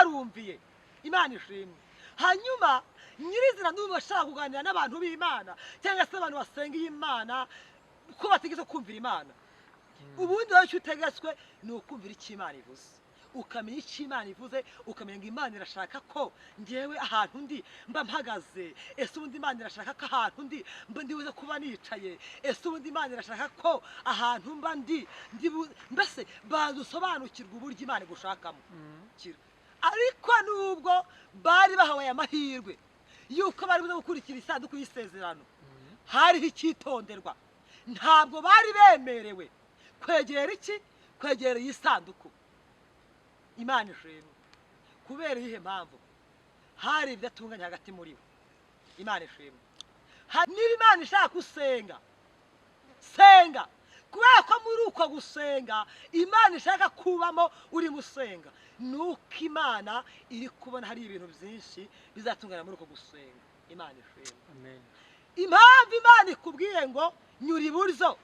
Barumviye. Imana ishimwe. Hanyuma nyirizina n'ubu bashaka kuganira n'abantu b'Imana cyangwa se abantu basenga Imana ko bategetswe kumvira Imana. Ubundi wowe icyo utegetswe ni ukumvira icyo Imana ivuze, ukamenya icyo Imana ivuze, ukamenya ngo Imana irashaka ko ngewe ahantu ndi mba mpagaze. Ese ubundi Imana irashaka ko ahantu ndi mba ndibuze kuba nicaye? Ese ubundi Imana irashaka ko ahantu mba ndi mbese banza usobanukirwe uburyo Imana igushakamo. Ariko nubwo bari bahawe aya mahirwe yuko bari buze gukurikira isanduku y'isezerano, hariho icyitonderwa. Ntabwo bari bemerewe kwegera iki? Kwegera iyi sanduku. Imana ishimwe. Kubera iyihe mpamvu? Hari ibidatunganye hagati muri bo. Imana ishimwe. Niba Imana ishaka gusenga, senga, kubera ko muri uko gusenga Imana ishaka kubamo uri musenga, nuko Imana iri kubona hari ibintu byinshi bizatungana muri uko gusenga. Imana ishimwe. Amen. Impamvu Imana ikubwiye ngo nyura iburyo,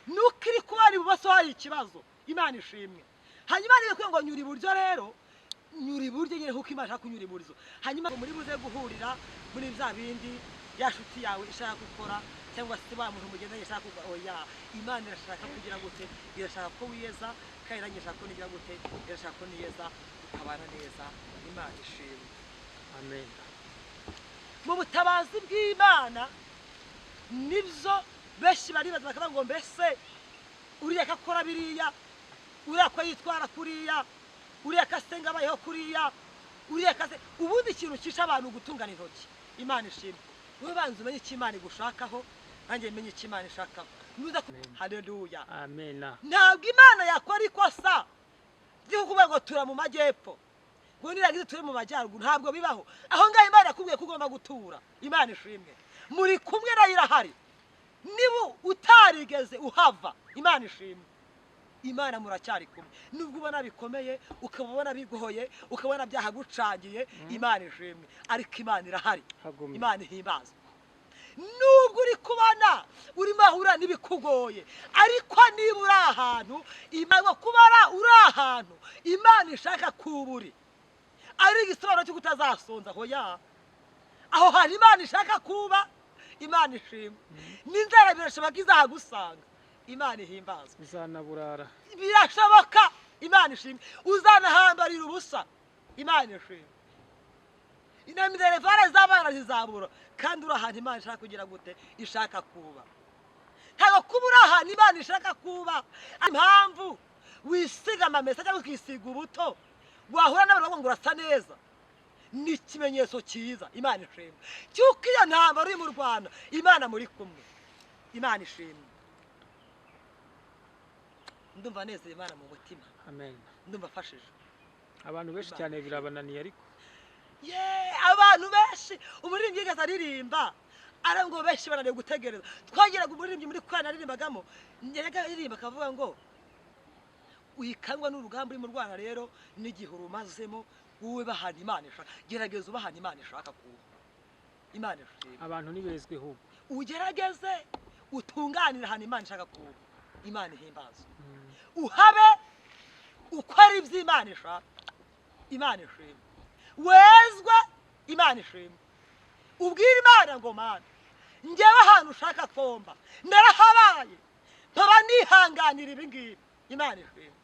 nuko iri kubara ibumoso hari ikibazo. Imana ishimwe. Hanyuma niba ngo nyura iburyo rero, nyura iburyo nyine kuko Imana ishaka kunyura iburyo. Hanyuma muri buze guhurira muri bya bindi ya shuti yawe ishaka gukora, cyangwa se wa muntu mugendanye ishaka gukora. Oya, Imana irashaka kugira gute? Irashaka ko wiyeza, kandi nanjye ishaka ko nigira gute? Irashaka ko niyeza, tukabana neza. Imana ishimwe. Amen. Mu butabazi bw'Imana nibyo benshi baribaza bakavuga ngo mbese uriya akakora biriya, uriya ko yitwara kuriya, uriya akasenga abayeho kuriya, uriya akase. Ubundi ikintu kisha abantu gutungana intoki. Imana ishimwe. Wowe banza umenye icyo Imana igushakaho, nanjye menye icyo Imana ishakaho. Nuza. Haleluya. Amen. Ntabwo Imana yakora ikosa ryo kuvuga ngo tura mu majyepfo, ngo niragize ture mu majyaruguru. Ntabwo bibaho. Aho ngaho Imana yakubwiye ko ugomba gutura. Imana ishimwe. Muri kumwe nayo irahari. Niba utarigeze uhava, Imana ishimwe, Imana muracyari kumwe. Nubwo ubona bikomeye, ukaba ubona bigoye, ukabona byahagucagiye, Imana ishimwe, ariko Imana irahari. Imana ihimbazwa. Nubwo uri kubona urimo ahura n'ibikugoye, ariko niba uri ahantu Imana kubara, uri ahantu Imana ishaka kuburi, ari igisobanuro cyo kutazasonza. Hoya, aho hari Imana ishaka kuba. Imana ishimwe. N'inzara birashoboka izahagusanga. Imana ihimbazwa. Uzanaburara birashoboka. Imana ishimwe. Uzanahambarira ubusa. Imana ishimwe. Inaminerevare z'abana zizabura, kandi uri ahantu Imana ishaka kugira gute? Ishaka kuba. Ntabwo kuba uri ahantu Imana ishaka kuba. Impamvu wisiga amamesa cyangwa ukisiga ubuto, wahura n'abantu ngo urasa neza, ni ikimenyetso cyiza. Imana ishimwe cyuko iyo ntambara uri mu Rwanda Imana muri kumwe. Imana ishimwe. Ndumva nezeye Imana mu mutima. Amen. Ndumva afashije abantu benshi cyane. Birabananiye ariko. Ye, abantu benshi, umuririmbyi yigeze aririmba ara ngo benshi bananiye gutegereza. Twageraga umuririmbyi muri kwana aririmbagamo, yajyaga aririmba akavuga ngo uyikangwa n'urugamba uri mu Rwanda rero n'igihe urumazemo, wowe bahana Imana ishaka, gerageza ubahana Imana ishaka kuba. Imana ishimwe. Abantu nibezwe ahubwo. Ugerageze utunganire ahantu Imana ishaka kuba. Imana ihimbazwe. Uhabe ukora ibyo Imana ishaka. Imana ishimwe. Wezwe. Imana ishimwe. Ubwire Imana ngo Mana, njyewe ahantu ushaka komba narahabaye, mpaba nihanganira ibi ngibi. Imana ishimwe.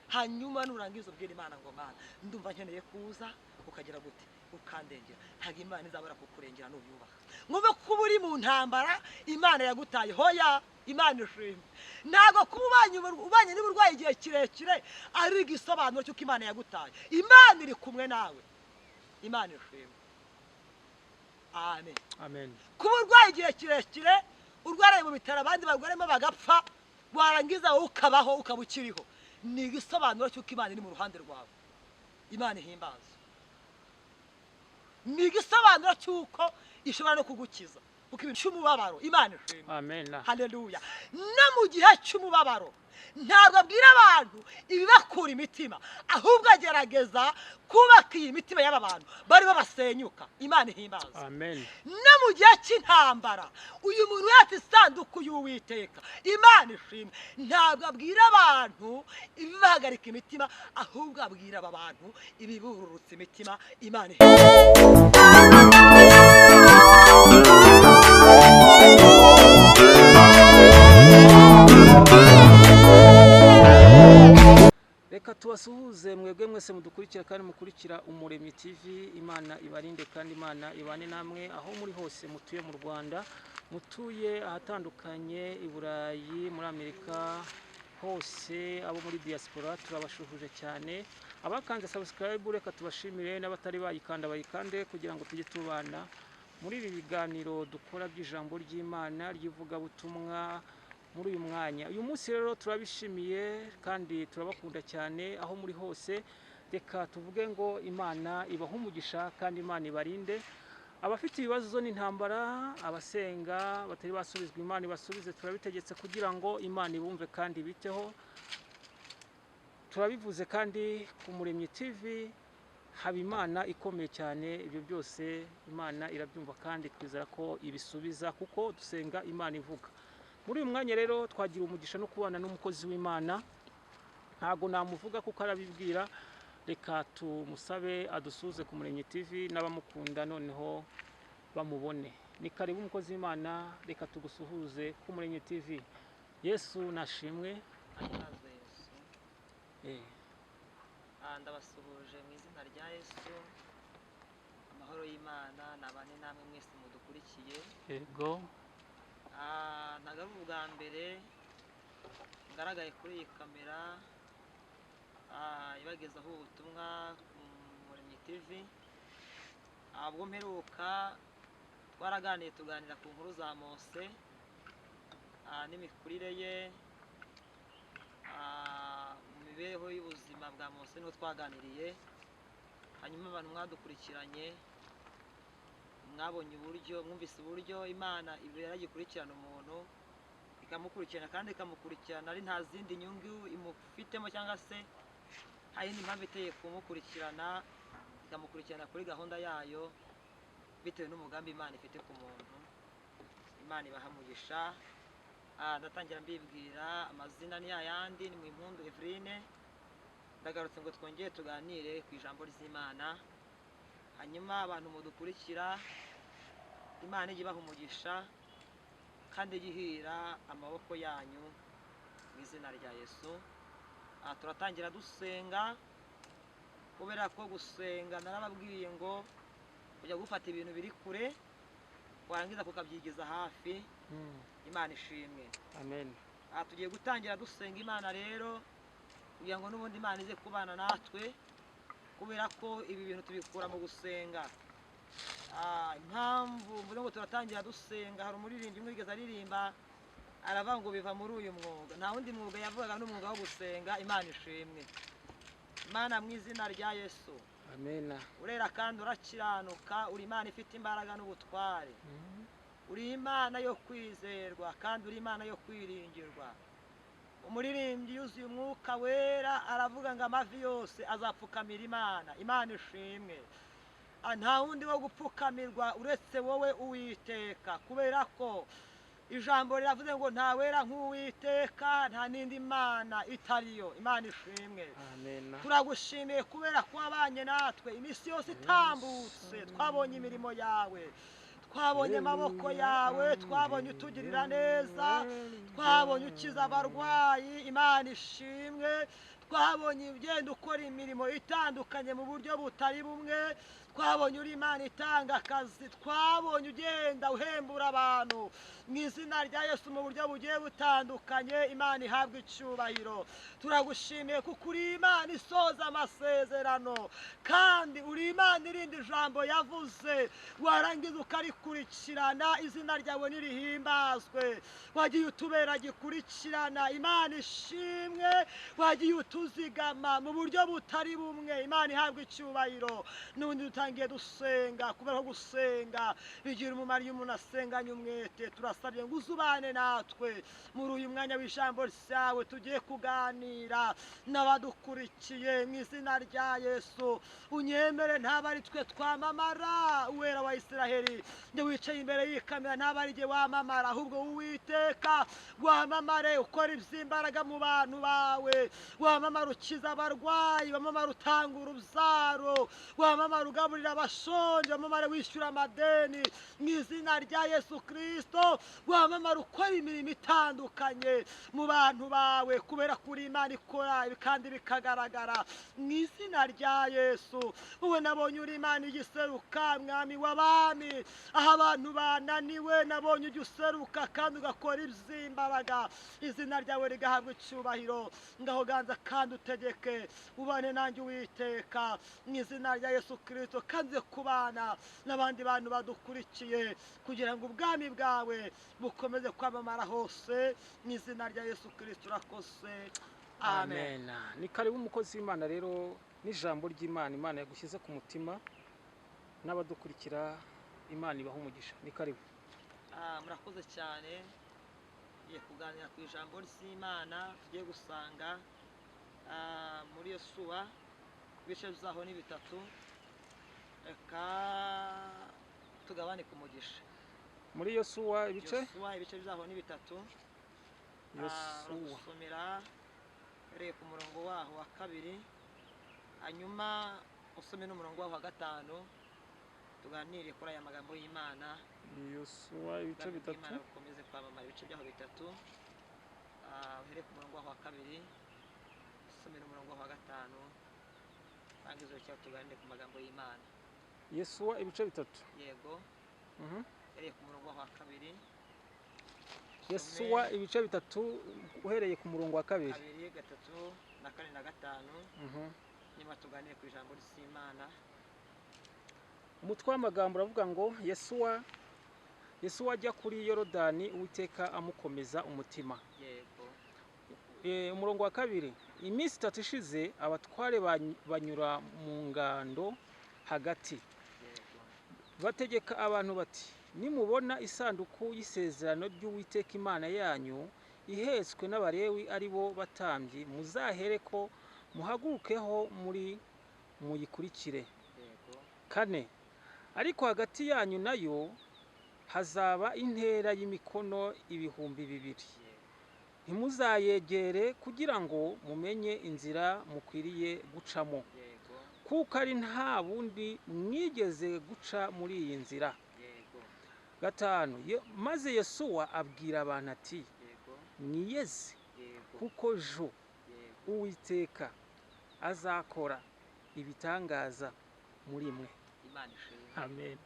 Hanyuma nurangiza ubwire Imana ngo Mana, ndumva nkeneye kuza ukagira gute? Ukandengera. Ntabwo Imana izabura kukurengera nuyubaha. Mwumve kuba uri mu ntambara Imana yagutaye. Hoya, Imana ishimwe. Ntabwo kuba ubanye n'uburwayi igihe kirekire ari igisobanuro cy'uko Imana yagutaye. Imana iri kumwe nawe. Imana ishimwe. Amen. Amen. Kuba urwaye igihe kirekire, urwariye mu bitaro, abandi barwaremo bagapfa, warangiza wowe ukabaho, ukaba ukiriho, ni igisobanuro cy'uko Imana iri mu ruhande rwawe. Imana ihimbaza. Ni igisobanuro cy'uko ishobora no kugukiza, kuko ibintu cy'umubabaro. Imana ishimwe. Amen. Haleluya. No mu gihe cy'umubabaro ntabwo abwira abantu ibibakura imitima, ahubwo agerageza Kubaka iyi mitima y'aba bantu bari babasenyuka. Imana ihimbaza. Amen. No mu gihe cy'intambara uyu muntu yatse isanduku y'Uwiteka. Imana ishimwe. Ntabwo abwira abantu ibibahagarika imitima, ahubwo abwira aba bantu ibibururutsa imitima. Imana ihimbaza. Reka tubasuhuze mwebwe mwese mudukurikira kandi mukurikira Umuremyi TV. Imana ibarinde kandi Imana ibane namwe aho muri hose, mutuye mu Rwanda, mutuye ahatandukanye, i Burayi, muri Amerika hose, abo muri diaspora turabashuhuje cyane. Abakanze subscribe reka tubashimire, n'abatari bayikanda bayikande kugira ngo tujye tubana muri ibi biganiro dukora by'ijambo ry'Imana ry'ivugabutumwa muri uyu mwanya. Uyu munsi rero turabishimiye kandi turabakunda cyane aho muri hose. Reka tuvuge ngo Imana ibahe umugisha kandi Imana ibarinde. Abafite ibibazo n'intambara, abasenga batari basubizwa, Imana ibasubize. Turabitegetse kugira ngo Imana ibumve kandi ibiteho. Turabivuze kandi ku Muremyi TV haba Imana ikomeye cyane. Ibyo byose Imana irabyumva kandi twizera ko ibisubiza kuko dusenga Imana ivuga. Muri uyu mwanya rero twagira umugisha no kubana n'umukozi w'Imana. Ntago namuvuga kuko arabibwira. Reka tumusabe adusuze ku Muremyi TV n'abamukunda noneho bamubone. Ni karibu umukozi w'Imana, reka tugusuhuze ku Muremyi TV. Yesu nashimwe. Ahimbazwe Yesu. Ndabasuhuje mu izina rya Yesu. Amahoro y'Imana nabane namwe mwese mudukurikiye. Yego. Ntabwo ari ubwa mbere ngaragaye kuri iyi kamera ibagezaho ubutumwa ku Muremyi TV. Ubwo mperuka twaraganiye, tuganira ku nkuru za Mose n'imikurire ye, mu mibereho y'ubuzima bwa Mose niho twaganiriye. Hanyuma abantu mwadukurikiranye mwabonye uburyo, mwumvise uburyo Imana ibera gikurikirana umuntu, ikamukurikirana kandi ikamukurikirana ari nta zindi nyungu imufitemo cyangwa se hari indi mpamvu iteye kumukurikirana, ikamukurikirana kuri gahunda yayo bitewe n'umugambi Imana ifite ku muntu. Imana ibaha umugisha. Ndatangira mbibwira amazina ni yayandi, ni Muhimpundu Eveline. Ndagarutse ngo twongere tuganire ku ijambo ry'Imana. Hanyuma abantu mudukurikira, Imana ijye ibaha umugisha kandi ijye ihira amaboko yanyu mu izina rya Yesu. Turatangira dusenga, kubera ko gusenga narababwiye ngo ujya gufata ibintu biri kure warangiza kukabyigiza hafi. Imana ishimwe. Amen. Tugiye gutangira dusenga Imana rero kugira ngo n'ubundi Imana ize kubana natwe, kubera ko ibi bintu tubikura mu gusenga. Impamvu mvuze ngo turatangira dusenga, hari umuririmbyi umwe wigeze aririmba aravuga ngo biva muri uyu mwuga. Nta wundi mwuga yavugaga n'umwuga wo gusenga. Imana ishimwe. Imana mu izina rya Yesu. Amen. Urera kandi urakiranuka, uri Imana ifite imbaraga n'ubutware. Uri Imana yo kwizerwa kandi uri Imana yo kwiringirwa. Umuririmbyi yuzuye umwuka wera aravuga ngo amavi yose azapfukamira Imana. Imana ishimwe. Nta wundi wo gupfukamirwa uretse wowe Uwiteka, kubera ko ijambo riravuze ngo nta wera nk'Uwiteka, nta n'indi Mana itariyo. Imana ishimwe. Amen. Turagushimiye kubera ko wabanye natwe iminsi yose itambutse. Twabonye imirimo yawe, twabonye amaboko yawe, twabonye utugirira neza, twabonye ukiza abarwayi. Imana ishimwe. Twabonye ugenda ukora imirimo itandukanye mu buryo butari bumwe, twabonye uri Imana itanga akazi, twabonye ugenda uhembura abantu mu izina rya Yesu mu buryo bugiye butandukanye. Imana ihabwa icyubahiro. Turagushimiye kuko uri Imana isoza amasezerano, kandi uri Imana irinda ijambo yavuze, warangiza ukarikurikirana. Izina ryawe nirihimbazwe. Wagiye utubera gikurikirana. Imana ishimwe. Wagiye uratuzigama mu buryo butari bumwe. Imana ihabwa icyubahiro. N'ubundi dutangiye dusenga, kubera ko gusenga bigira umumaro iyo umuntu asenganye umwete. Turasabye ngo uzubane natwe muri uyu mwanya w'ijambo ryawe tugiye kuganira n'abadukurikiye mu izina rya Yesu. Unyemere ntaba ari twe twamamara, Uwera wa Isiraheli, nde wicaye imbere y'ikamera ntaba ari jye wamamara, ahubwo Uwiteka wamamare ukora iby'imbaraga mu bantu bawe, wamamara ukiza abarwayi, wamamara utanga urubyaro, wamamara ugaburira abashonje, wamamara wishyura amadeni mu izina rya Yesu Kristo, wamamara ukora imirimo itandukanye mu bantu bawe, kubera kuri Imana ikora kandi bikagaragara mu izina rya Yesu. Wowe nabonye uri Imana igiseruka, Mwami w'abami, aho abantu bananiwe nabonye ujya useruka kandi ugakora iby'imbaraga, izina ryawe rigahabwa icyubahiro. Ngaho ganza kandi utegeke, ubane nanjye Uwiteka mu izina rya Yesu Kristo, kandi kubana n'abandi bantu badukurikiye kugira ngo ubwami bwawe bukomeze kwamamara hose mu izina rya Yesu Kristo. Urakoze, amen. Ni karibu umukozi w'Imana rero n'ijambo ry'Imana Imana yagushyize ku mutima n'abadukurikira, Imana ibaha umugisha. Ni karibu. Murakoze cyane. Tugiye kuganira ku ijambo ry'Imana tugiye gusanga muri Yosuwa, ibice byaho ni 3. Reka tugabane ku mugisha. Muri Yosuwa ibice? Yosuwa ibice byaho ni 3. Yosuwa usomera uhereye ku murongo waho wa 2, hanyuma usome n'umurongo waho wa 5, tuganire kuri aya magambo y'Imana. Yosuwa ibice 3. Imana ukomeze kwamamara, ibice byaho 3. Uhereye ku murongo waho wa 2, usome n'umurongo waho wa 5, rangiza cyo tuganire ku magambo y'Imana. Yosuwa ibice 3. Yego. Uhereye ku murongo waho wa 2. Yosuwa ibice 3 uhereye ku murongo wa 2. 2, 3 na 4 na 5. Nyuma tuganire ku ijambo ry'Imana. Umutwe w'amagambo uravuga ngo Yesuwa ajya kuri Yorodani, Uwiteka amukomeza umutima. Yego. Umurongo wa 2, iminsi 3 ishize abatware banyura mu ngando hagati. Yego. Bategeka abantu bati, nimubona isanduku y'isezerano ry'Uwiteka Imana yanyu ihetswe n'Abalewi ari bo batambyi, muzahereko muhagurukeho muri muyikurikire. Yego. 4, ariko hagati yanyu nayo hazaba intera y'imikono 2000. Ntimuzayegere kugira ngo mumenye inzira mukwiriye gucamo, kuko ari nta bundi mwigeze guca muri iyi nzira. 5, maze Yosuwa abwira abantu ati, mwiyeze kuko jo Uwiteka azakora ibitangaza muri mwe. Imana ishimwe. Amen.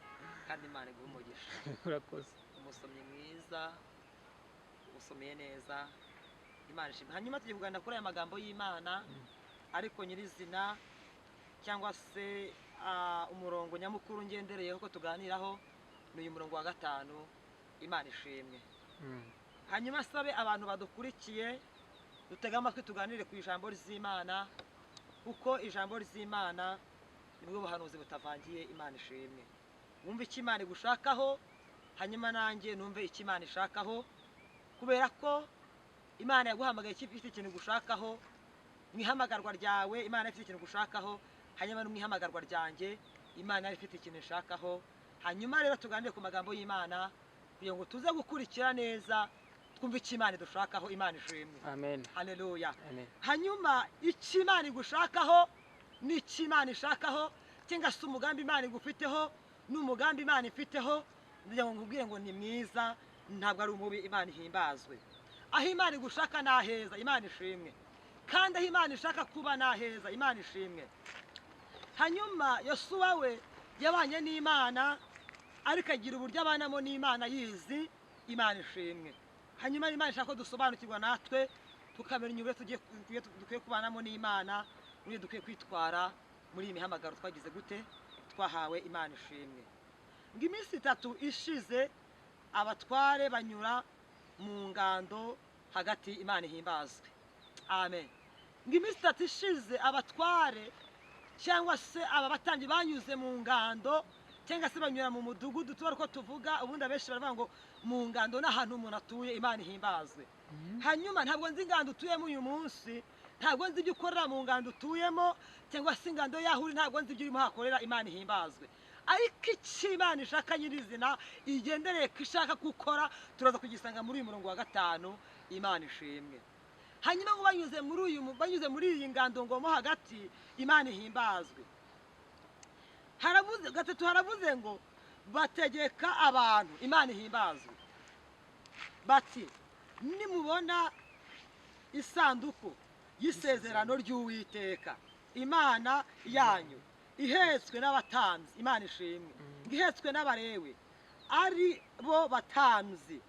Kandi Imana iguhe umugisha. Urakoze. Umusomyi mwiza, usomeye neza. Imana ishimwe. Hanyuma tugiye kuganira kuri aya magambo y'Imana, ariko nyirizina cyangwa se umurongo nyamukuru ngendereyeho ko tuganiraho ni uyu murongo wa 5. Imana ishimwe. Hanyuma sabe abantu badukurikiye dutega amatwi tuganire ku ijambo ry'Imana, kuko ijambo ry'Imana nibwo buhanuzi butavangiye. Imana ishimwe. Wumve icyo Imana igushakaho, hanyuma nanjye numve icyo Imana ishakaho, kubera ko Imana yaguhamagaye ifite ikintu igushakaho mu ihamagarwa ryawe. Imana ifite ikintu igushakaho, hanyuma no mu ihamagarwa ryanjye Imana ifite ikintu ishakaho. Hanyuma rero tuganire ku magambo y'Imana kugira ngo tuze gukurikira neza, twumve icyo Imana idushakaho. Imana ishimwe. Amen. Haleluya. Amen. Hanyuma icyo Imana igushakaho n'icyo Imana ishakaho, cyangwa se umugambi Imana igufiteho n'umugambi Imana ifiteho, ndagira ngo nkubwire ngo ni mwiza, ntabwo ari umubi. Imana ihimbazwe. Aho Imana igushaka ni aheza. Imana ishimwe. Kandi aho Imana ishaka kuba ni aheza. Imana ishimwe. Hanyuma Yosuwa we yabanye n'Imana, ariko agira uburyo abanamo n'Imana yizi. Imana ishimwe. Hanyuma Imana ishaka ko dusobanukirwa natwe, tukamenya uburyo dukwiye kubanamo n'Imana, uburyo dukwiye kwitwara muri iyi mihamagaro twagize gute twahawe. Imana ishimwe. Ngo iminsi 3 ishize abatware banyura mu ngando hagati. Imana ihimbazwe. Amen. Ngo iminsi 3 ishize abatware cyangwa se aba batambyi banyuze mu ngando cyangwa se banyura mu mudugudu, tuba ariko tuvuga ubundi abenshi baravuga ngo mu ngando n'ahantu umuntu atuye. Imana ihimbazwe. Hanyuma ntabwo nzi ingando utuyemo uyu munsi, ntabwo nzi ibyo ukorera mu ngando utuyemo cyangwa se ingando yaho uri, ntabwo nzi ibyo urimo hakorera. Imana ihimbazwe. Ariko icyo Imana ishaka nyirizina igendereye ko ishaka gukora turaza kugisanga muri uyu murongo wa 5. Imana ishimwe. Hanyuma ngo banyuze muri iyi ngando ngo mo hagati. Imana ihimbazwe. Haravuze 3 haravuze ngo bategeka abantu. Imana ihimbazwe. Bati nimubona isanduku y'isezerano ry'Uwiteka Imana yanyu ihetswe n'abatambyi. Imana ishimwe. Ngo ihetswe n'Abalewi ari bo batambyi,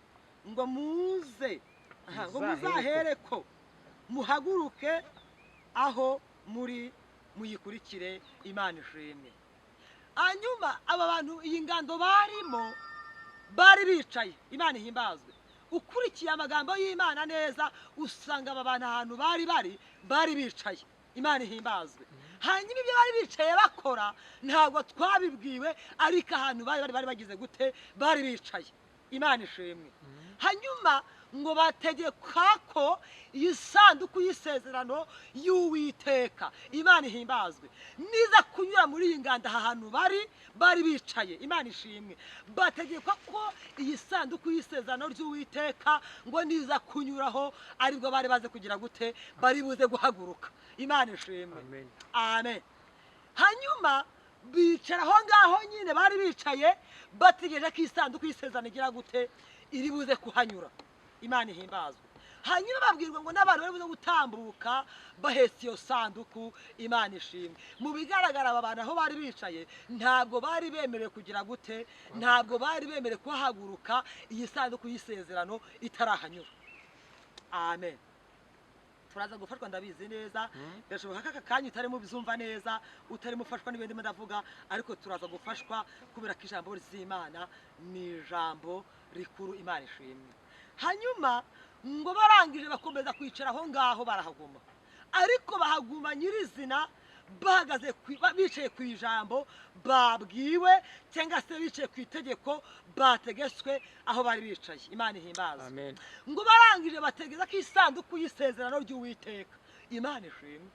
ngo muze ngo muzahereko muhaguruke aho muri muyikurikire. Imana ishimwe. Hanyuma aba bantu iyi ngando barimo bari bicaye. Imana ihimbazwe. Ukurikiye amagambo y'Imana neza usanga aba bantu ahantu bari bicaye. Imana ihimbazwe. Hanyuma ibyo bari bicaye bakora ntabwo twabibwiwe, ariko ahantu bari bagize gute, bari bicaye. Imana ishimwe. Hanyuma ngo bategeka ko iyi sanduku y'isezerano y'Uwiteka, Imana ihimbazwe, niza kunyura muri iyi nganda aha hantu bari bicaye. Imana ishimwe. Bategekwa ko iyi sanduku y'isezerano ry'Uwiteka ngo niza kunyuraho aribwo bari baze kugira gute, bari buze guhaguruka. Imana ishimwe. Amen. Hanyuma bicara aho ngaho nyine bari bicaye bategereje ko isanduku y'isezerano igira gute, iri buze kuhanyura. Imana ihimbazwe. Hanyuma babwirwa ngo n'abantu bari buze gutambuka bahetse iyo sanduku. Imana ishimwe. Mu bigaragara aba bantu aho bari bicaye ntabwo bari bemerewe kugira gute, ntabwo bari bemerewe kuhaguruka iyi sanduku y'isezerano itarahanyura. Amen. Turaza gufashwa ndabizi neza. Birashoboka ko aka kanya utarimo bizumva neza, utarimo ufashwa n'ibindi ndavuga, ariko turaza gufashwa kubera ko ijambo ry'Imana ni ijambo rikuru. Imana ishimwe. Hanyuma ngo barangije bakomeza kwicara aho ngaho barahaguma, ariko bahaguma nyirizina bahagaze bicaye ku ijambo babwiwe cyangwa se bicaye ku itegeko bategetswe aho bari bicaye. Imana ihimbazwe. Amen. Ngo barangije bategeza ko isanduku y'isezerano ry'Uwiteka. Imana ishimwe.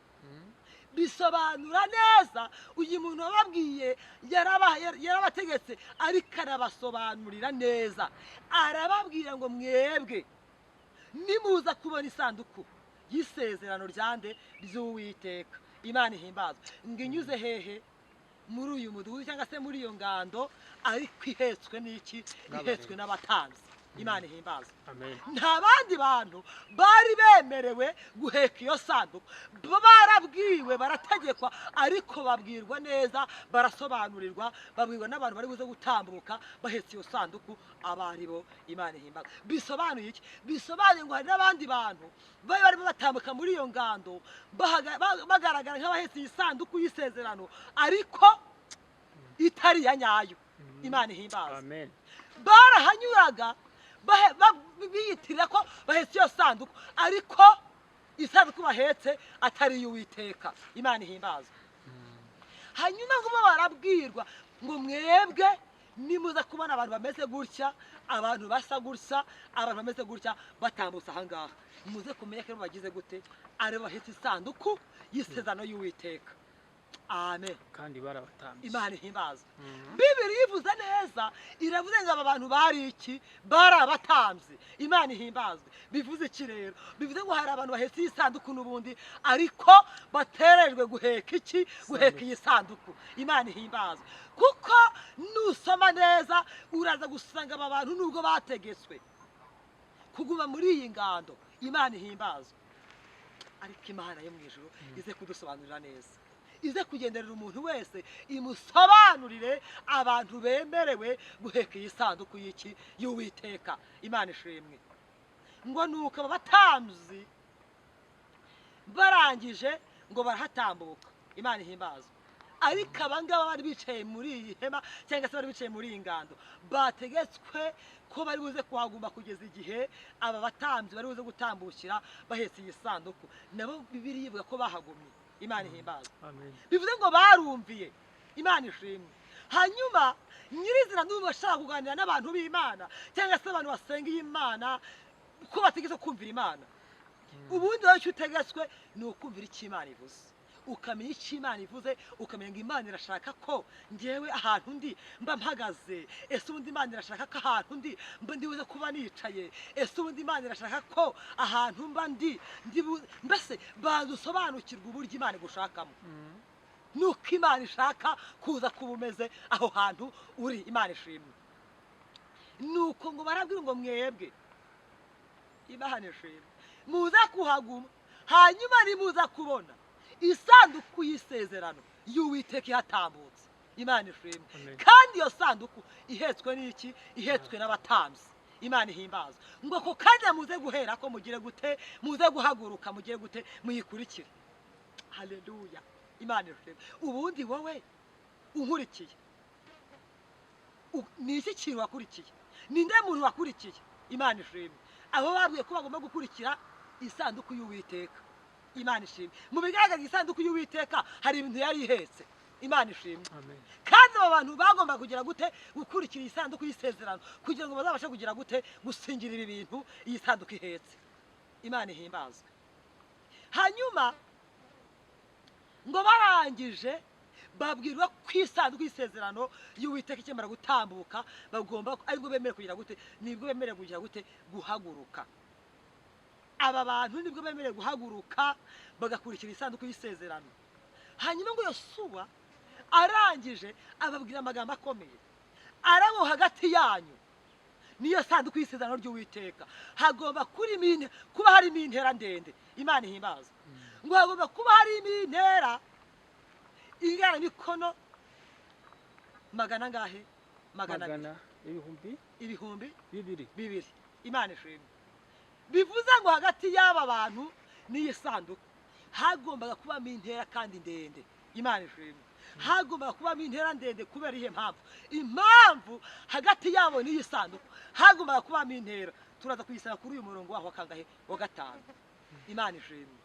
Bisobanura neza uyu muntu wababwiye yarabategetse, ariko arabasobanurira neza, arababwira ngo mwebwe nimuza kubona isanduku y'isezerano ryande ry'Uwiteka. Imana ihimbazwe. Ngo inyuze hehe? Muri uyu mudugudu cyangwa se muri iyo ngando, ariko ihetswe n'iki? Ihetswe n'abatambyi. Imana ihimbazwe. Amen. Nta bandi bantu bari bemerewe guheka iyo sanduku, barabwiwe barategekwa, ariko babwirwa neza, barasobanurirwa, babwirwa n'abantu bari buze gutambuka bahetse iyo sanduku abari bo. Imana ihimbazwe. Bisobanuye iki? Bisobanuye ngo hari n'abandi bantu bari barimo batambuka muri iyo ngando bagaragara nk'abahetse iyi sanduku y'isezerano ariko itari ya nyayo. Imana ihimbazwe. Amen. Barahanyuraga biyitirira ko bahetse iyo sanduku, ariko isanduku bahetse atari iy'Uwiteka. Imana ihimbazwe. Hanyuma ngo barabwirwa ngo mwebwe nimuza kubona abantu bameze gutya, abantu basa gutya, abantu bameze gutya batambutse aha ngaha, muze kumenya ko bagize gute, ari bahetse isanduku y'isezerano y'Uwiteka. Amen. Kandi barabatambye. Imana ihimbazwe. Bibiliya ivuze neza, iravuze ngo aba bantu bari iki? Bari abatambyi. Imana ihimbazwe. Bivuze iki rero? Bivuze ngo hari abantu bahetse iyi sanduku n'ubundi, ariko baterejwe guheka iki? Guheka iyi sanduku. Imana ihimbazwe. Kuko nusoma neza uraza gusanga aba bantu nubwo bategetswe kuguma muri iyi ngando. Imana ihimbazwe. Ariko Imana yo mu ijuru ize kudusobanurira neza, ize kugenderera umuntu wese imusobanurire abantu bemerewe guheka iyi sanduku y'iki? Y'Uwiteka. Imana ishimwe. Ngo nuko aba batambyi barangije ngo barahatambuka. Imana ihimbazwe. Ariko abangaba bari bicaye muri iyi hema cyangwa se bari bicaye muri iyi ngando, bategetswe ko bari buze kuhaguma kugeza igihe aba batambyi bari buze gutambukira bahetse iyi sanduku. Nabo Bibiliya ivuga ko bahagumye. Imana ihimbazwe. Bivuze ngo barumviye. Imana ishimwe. Hanyuma nyirizina n'ubu bashaka kuganira n'abantu b'Imana cyangwa se abantu basenga iyi Imana ko bategetswe kumvira Imana. Ubundi wowe icyo utegetswe ni ukumvira icyo Imana ivuze, ukamenya icyo Imana ivuze, ukamenya ngo Imana irashaka ko ngewe ahantu ndi mba mpagaze. Ese ubundi Imana irashaka ko ahantu ndi mba ndibuze kuba nicaye? Ese ubundi Imana irashaka ko ahantu mba ndi mbese banza usobanukirwe uburyo Imana igushakamo, nuko Imana ishaka kuza kuba umeze aho hantu uri. Imana ishimwe. Nuko ngo barabwira ngo mwebwe, Imana ishimwe, muza kuhaguma, hanyuma nimuza kubona isanduku y'isezerano y'Uwiteka ihatambutse. Imana ishimwe. Kandi iyo sanduku ihetswe n'iki? Ihetswe n'abatambyi. Imana ihimbazwe. Ngo ko kandi muze guhera ko mugire gute? Muze guhaguruka mugire gute? Muyikurikire. Haleluya. Imana ishimwe. Ubundi wowe unkurikiye, ni iki kintu wakurikiye? Ninde muntu wakurikiye? Imana ishimwe. Abo babwiye ko bagomba gukurikira isanduku y'Uwiteka. Imana ishimwe. Mu bigaragara isanduku y'Uwiteka hari ibintu yari ihetse. Imana ishimwe. Kandi aba bantu bagomba kugira gute? Gukurikira isanduku y'isezerano kugira ngo bazabashe kugira gute? Gusingira ibi bintu iyi sanduku ihetse. Imana ihimbazwe. Hanyuma ngo barangije babwirwa ku isanduku y'isezerano y'Uwiteka ikemara gutambuka, bagomba aribwo bemerewe kugira gute? Nibwo bemerewe kugira gute? Guhaguruka. Aba bantu nibwo bemerewe guhaguruka bagakurikira isanduku y'isezerano. Hanyuma ngo Yosuwa arangije ababwira amagambo akomeye, arabo hagati yanyu niyo sanduku y'isezerano ry'Uwiteka hagomba kuba harimo intera ndende. Imana ihimbazwe. Ngo hagomba kuba harimo intera ingana n'imikono magana angahe? Magana ibihumbi bibiri. Imana ishimwe. Bivuze ngo hagati y'aba bantu n'iyi sanduku hagombaga kubamo intera kandi ndende. Imana ishimwe. Hagombaga kubamo intera ndende kubera ihe mpamvu? Impamvu hagati yabo n'iyi sanduku hagombaga kubamo intera, turaza kuyisaba kuri uyu murongo waho kangahe? Wa 5. Imana ishimwe.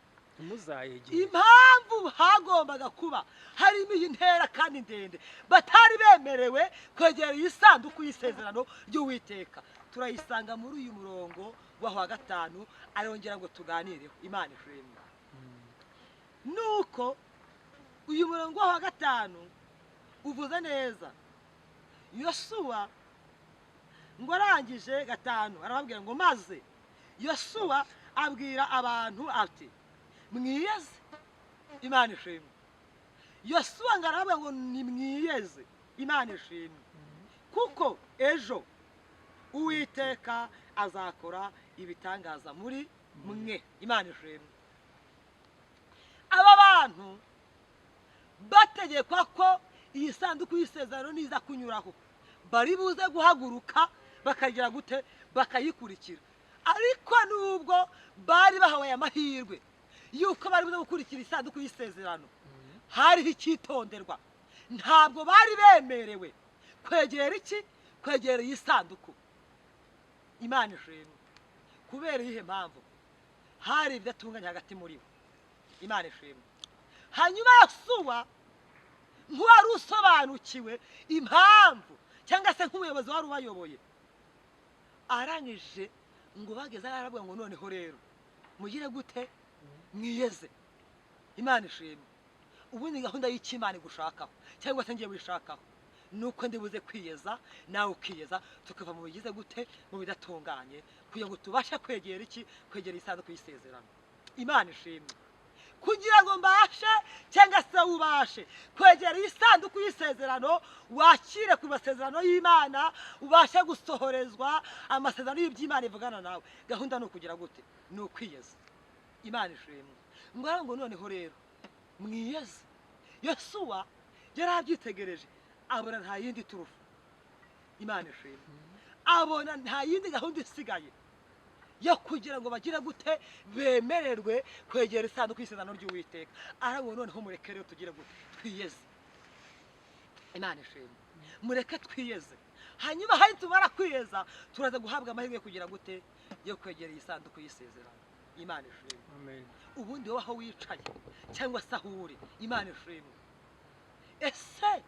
Impamvu hagombaga kuba harimo iyi ntera kandi ndende, batari bemerewe kwegera iyi sanduku y'isezerano ry'Uwiteka, turayisanga muri uyu murongo waho wa 5. Arongera ngo tuganireho. Imana ishimwe. Nuko uyu murongo wa 5 uvuze neza. Yosuwa ngo arangije 5 arababwira ngo maze Yosuwa abwira abantu ati mwiyeze. Imana ishimwe. Yosuwa ngo arababwira ngo nimwiyeze. Imana ishimwe. Kuko ejo Uwiteka azakora ibitangaza muri mwe. Imana ishimwe. Aba bantu bategekwa ko iyi sanduku y'isezerano niza kunyuraho bari buze guhaguruka bakagira gute? Bakayikurikira. Ariko nubwo bari bahawe amahirwe yuko bari buze gukurikira isanduku y'isezerano, hariho icyitonderwa. Ntabwo bari bemerewe kwegera iki? Kwegera iyi sanduku. Imana ishimwe. Kubera iyihe mpamvu? Hari ibidatunganye hagati muri bo. Imana ishimwe. Hanyuma Yosuwa nk'uwari usobanukiwe impamvu cyangwa se nk'umuyobozi wari ubayoboye, arangije ngo bageze arababwira ngo noneho rero mugire gute? Mwiyeze. Imana ishimwe. Ubundi gahunda y'Imana igushakaho cyangwa se ngiye wishakaho nuko ndibuze kwiyeza nawe ukiyeza, tukava mu bigize gute? Mu bidatunganye, kugira ngo tubashe kwegera iki? Kwegera isanduku y'isezerano. Imana ishimwe. Kugira ngo mbashe cyangwa se ubashe kwegera isanduku y'isezerano, wakire ku masezerano y'Imana, ubashe gusohorezwa amasezerano y'iby'Imana ivugana nawe. Gahunda ni ukugira gute? Ni ukwiyeza. Imana ishimwe. Ngo noneho rero mwiyeze. Yosuwa yari abyitegereje abona nta yindi turufu. Imana ishimwe. Abona nta yindi gahunda isigaye yo kugira ngo bagire gute? Bemererwe kwegera isanduku y'isezerano ry'Uwiteka. Arabona noneho mureke rero tugire gute? Twiyeze. Imana ishimwe. Mureke twiyeze, hanyuma hari tumara kwiyeza turaza guhabwa amahirwe yo kugira gute, yo kwegera iyi sanduku y'isezerano. Imana ishimwe. Amen. Ubundi wowe aho wicaye cyangwa se aho uri, Imana ishimwe, ese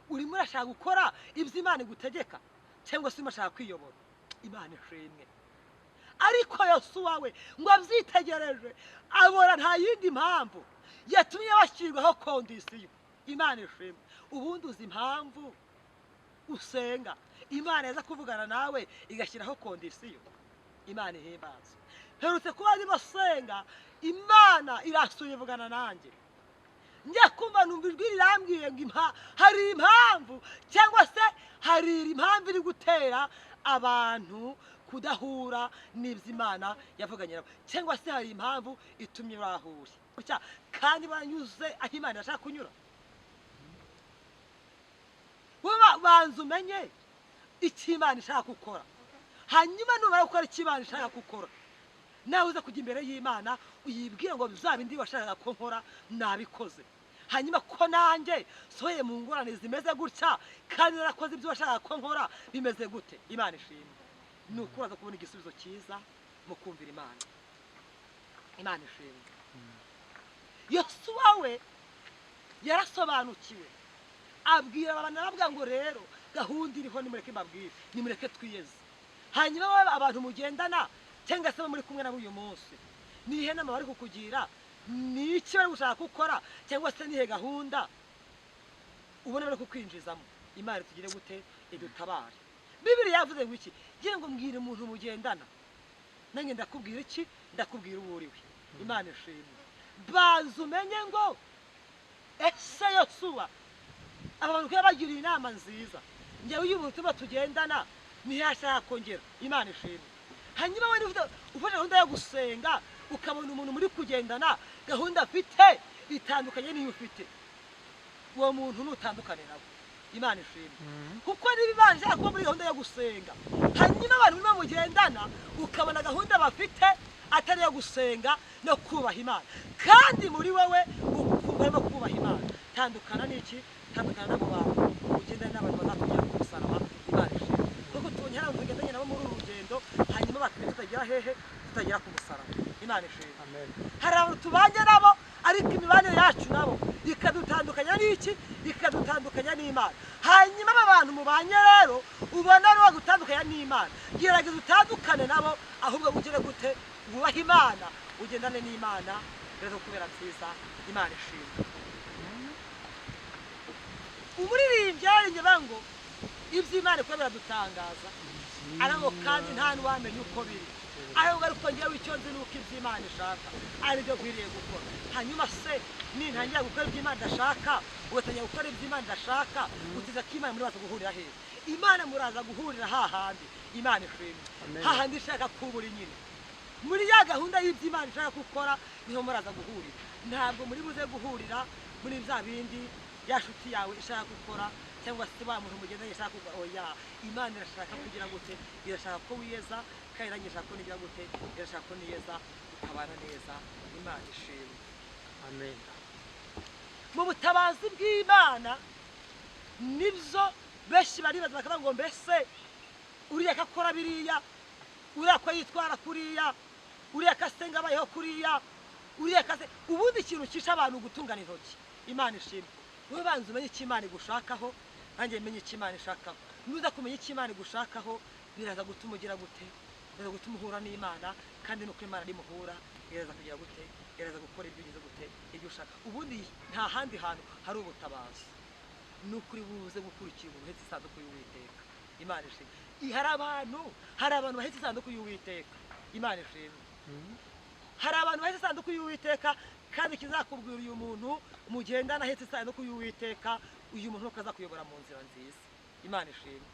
urimo urashaka gukora ibyo Imana igutegeka cyangwa se urimo urashaka kwiyobora? Imana ishimwe. Ariko Yosuwa we ngo abyitegereje abona nta yindi mpamvu yatumye bashyirwaho condition. Imana ishimwe. Ubundi uzi impamvu usenga Imana yaza kuvugana nawe igashyiraho condition? Imana ihimbaza. Mperutse kuba ndimo senga, Imana irasuye ivugana nanjye, njya kumva numva ijwi rirambwiye ngo hari impamvu cyangwa se hari impamvu iri gutera abantu kudahura n'ibyo Imana yavuganye nabo, cyangwa se hari impamvu itumye bahure kandi banyuze aho Imana irashaka kunyura. Wowe banza umenye icyo Imana ishaka gukora, hanyuma numara gukora icyo Imana ishaka gukora, nawe uza kujya imbere y'Imana uyibwire ngo bya bindi washakaga ko nkora nabikoze, hanyuma ko nanjye soye mu ngorane zimeze gutya kandi narakoze ibyo washakaga ko nkora bimeze gute. Imana ishimwe. Ni uko uraza kubona igisubizo cyiza mu kumvira Imana. Imana ishimwe. Yosuwa we yarasobanukiwe, abwira abantu arababwira ngo rero gahunda iriho nimureke mbabwire, nimureke twiyeze. Hanyuma abantu mugendana cyangwa se muri kumwe nabo uyu munsi, nihe nama bari kukugira, ni iki bari gushaka gukora cyangwa se nihe gahunda ubona bari kukwinjizamo? Imana tugire gute, idutabare. Bibiliya yavuze ngo iki? Ngira ngo mbwire umuntu mugendana, nanjye ndakubwira iki, ndakubwira uwo uriwe. Imana ishimwe. Banza umenye ngo ese Yosuwa abantu ko yabagiriye inama nziza, njyewe uyu muntu tugendana nihe ashaka kongera. Imana ishimwe. Hanyuma we ufashe gahunda yo gusenga, ukabona umuntu muri kugendana gahunda afite itandukanye n'iyo ufite, uwo muntu nutandukane nawe. Imana ishimwe. Kuko niba Imana ishaka kuba muri gahunda yo gusenga, hanyuma abantu murimo mugendana ukabona gahunda bafite atari iyo gusenga no kubaha Imana, kandi muri wowe ukumva arimo kubaha Imana, tandukana n'iki? Tandukana n'abo bantu, ugendane n'abantu bazakugera ku musaraba. Imana ishimwe. Kuko tubonye hari abantu tugendanye nabo muri uru rugendo, hanyuma batumye tutagera hehe? Tutagera ku musaraba. Imana ishimwe. Amen. Hari abantu tubanye nabo ariko imibanire yacu nabo ikadutandukanya n'iki? Ikadutandukanya n'Imana. Hanyuma aba bantu mubanye rero ubona ari bagutandukanya n'Imana, gerageza utandukane nabo, ahubwo ugire gute? Wubahe Imana, ugendane n'Imana, rero kubera nziza. Imana ishimwe. Umuririmbyi yaririmbye ngo ibyo Imana ikora biradutangaza, ariko kandi nta n'uwamenya uko biri, ariko ariko ngewe icyo nzi ni uko ibyo Imana ishaka ari byo nkwiriye gukora. Hanyuma se nintangira gukora ibyo Imana idashaka, ugatangira gukora ibyo Imana idashaka, utiza ko Imana muraza guhurira hehe? Imana muraza guhurira hahandi. Imana ishimwe. Hahandi ishaka kubura nyine muri ya gahunda y'ibyo Imana ishaka gukora, niho muraza guhurira. Ntabwo muri buze guhurira muri bya bindi ya shuti yawe ishaka gukora cyangwa se wa muntu mugendanye ishaka gukora. Oya, Imana irashaka kugira gute? Irashaka ko wiyeza, kandi nanjye ishaka ko nigira gute? Irashaka ko niyeza, tukabana neza. Imana ishimwe. Amen. Mu butabazi bw'Imana nibyo benshi baribaza bakavuga ngo mbese uriya akakora biriya, uriya ko yitwara kuriya, uriya akasenga abayeho kuriya, uriya akase. Ubundi ikintu kisha abantu gutungana intoki. Imana ishimwe. Wowe banza umenye icyo Imana igushakaho, nanjye menye icyo Imana ishakaho. Nuza kumenya icyo Imana igushakaho, biraza gutuma ugira gute? Biraza gutuma uhura n'Imana, kandi nuko Imana rimuhura iraza kugira gute? Iraza gukora ibyo ugize gute? Ibyo ushaka. Ubundi nta handi hantu hari ubutabazi, ni ukuri buze gukurikira umuntu uhetse isanduku y'Uwiteka. Imana ishimwe. Hari abantu bahetse isanduku y'Uwiteka. Imana ishimwe. Hari abantu bahetse isanduku y'Uwiteka, kandi kizakubwira uyu muntu mugendana ahetse isanduku y'Uwiteka, uyu muntu nuko azakuyobora mu nzira nziza. Imana ishimwe.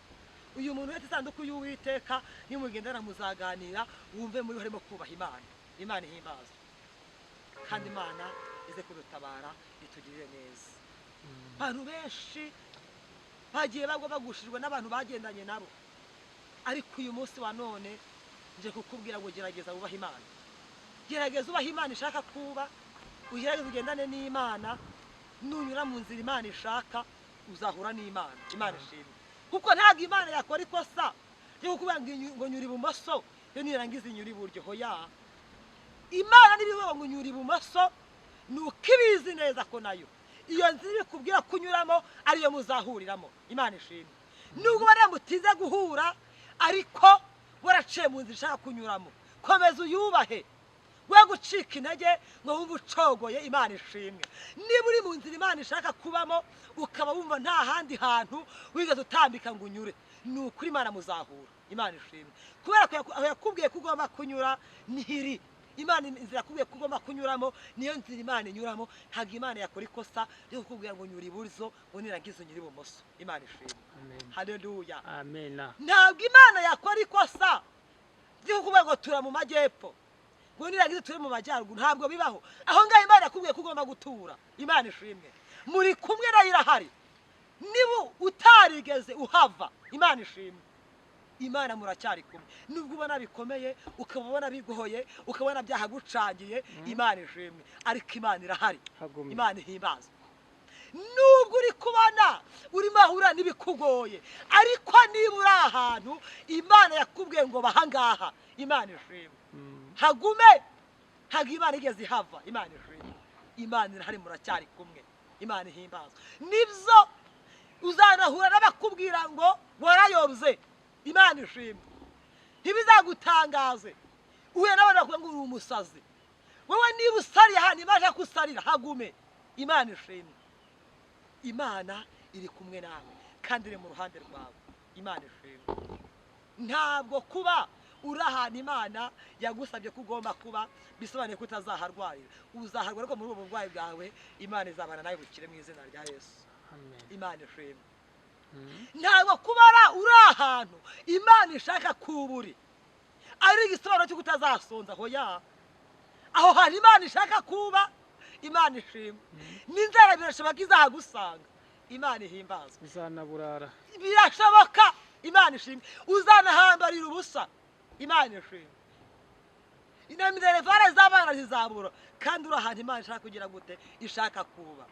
Uyu muntu uhetse isanduku y'Uwiteka nimugendana muzaganira, wumve muri harimo kubaha Imana. Imana ihimbazwe. Kandi Imana ize kudutabara itugirire neza. Abantu benshi bagiye bagwa bagushijwe n'abantu bagendanye nabo, ariko uyu munsi wa none nje kukubwira ngo gerageza wubahe Imana. Gerageza ubahe Imana ishaka kuba, ugerageze ugendane n'Imana, nunyura mu nzira Imana ishaka Uzahura n'Imana. Imana ishimwe, kuko ntabwo Imana yakora ikosa ryo kukuvuga ngo nyura ibumoso yo nirangiza inyura iburyo. Hoya, Imana nibivuga ngo nyura ibumoso nuko ibizi neza ko nayo iyo nzira ikubwira kunyuramo ariyo muzahuriramo. Imana ishimwe, nubwo bariya mutize guhura ariko waraciye mu nzira ishaka kunyuramo, komeza uyubahe, we gucika intege ngo wumve ucogoye. Imana ishimwe, niba uri mu nzira Imana ishaka kubamo ukaba wumva nta handi hantu wigeze utambika ngo unyure, ni ukuri Imana muzahura. Imana ishimwe, kubera ko aho yakubwiye ko ugomba kunyura nihiri. Imana inzira yakubwiye ko ugomba kunyuramo niyo nzira Imana inyuramo. Ntabwo Imana yakora ikosa ryo kukubwira ngo nyura iburyo ngo nirangiza unyure ibumoso. Imana ishimwe, haleluya, amen. Ntabwo Imana yakora ikosa ryo kukubwira ngo tura mu majyepfo ngo nirangiza ture mu majyaruguru, ntabwo bibaho. Aho ngaho Imana yakubwiye ko ugomba gutura. Imana ishimwe, muri kumwe nayo irahari. Niba utarigeze uhava, Imana ishimwe, Imana muracyari kumwe. Nubwo ubona bikomeye, ukaba ubona bigoye, ukabona byahagucangiye, Imana ishimwe, ariko Imana irahari. Imana ihimbazwe. Nubwo uri kubona urimo ahura n'ibikugoye, ariko niba uri ahantu Imana yakubwiye ngo bahangaha, Imana ishimwe, hagume. Ntabwo Imana igeze ihava. Imana ishimwe, Imana irahari, muracyari kumwe. Imana ihimbazwe. Nibyo uzanahura n'abakubwira ngo warayobye. Imana ishimwe, ntibizagutangaze uhuye n'abantu bakubwira ngo uri umusazi. Wowe niba usariye ahantu Imana ishaka usarira, hagume. Imana ishimwe, Imana iri kumwe nawe kandi iri mu ruhande rwawe. Imana ishimwe, ntabwo kuba uri ahantu Imana yagusabye ko ugomba kuba bisobanuye ko utazaharwarira. Uzaharwara, ariko muri ubu burwayi bwawe Imana izabana nawe bukire mu izina rya Yesu. Imana ishimwe, ntabwo kubara uri ahantu Imana ishaka kuburi ari igisobanuro cyo kutazasonza. Hoya, aho hantu Imana ishaka kuba, Imana ishimwe, n'inzara birashoboka izahagusanga. Imana ihimbazwe. Uzanaburara birashoboka. Imana ishimwe, uzanahambarira ubusa. Imana ishimwe, inaminerevare z'abana zizabura, kandi uri ahantu Imana ishaka kugira gute, ishaka kuba.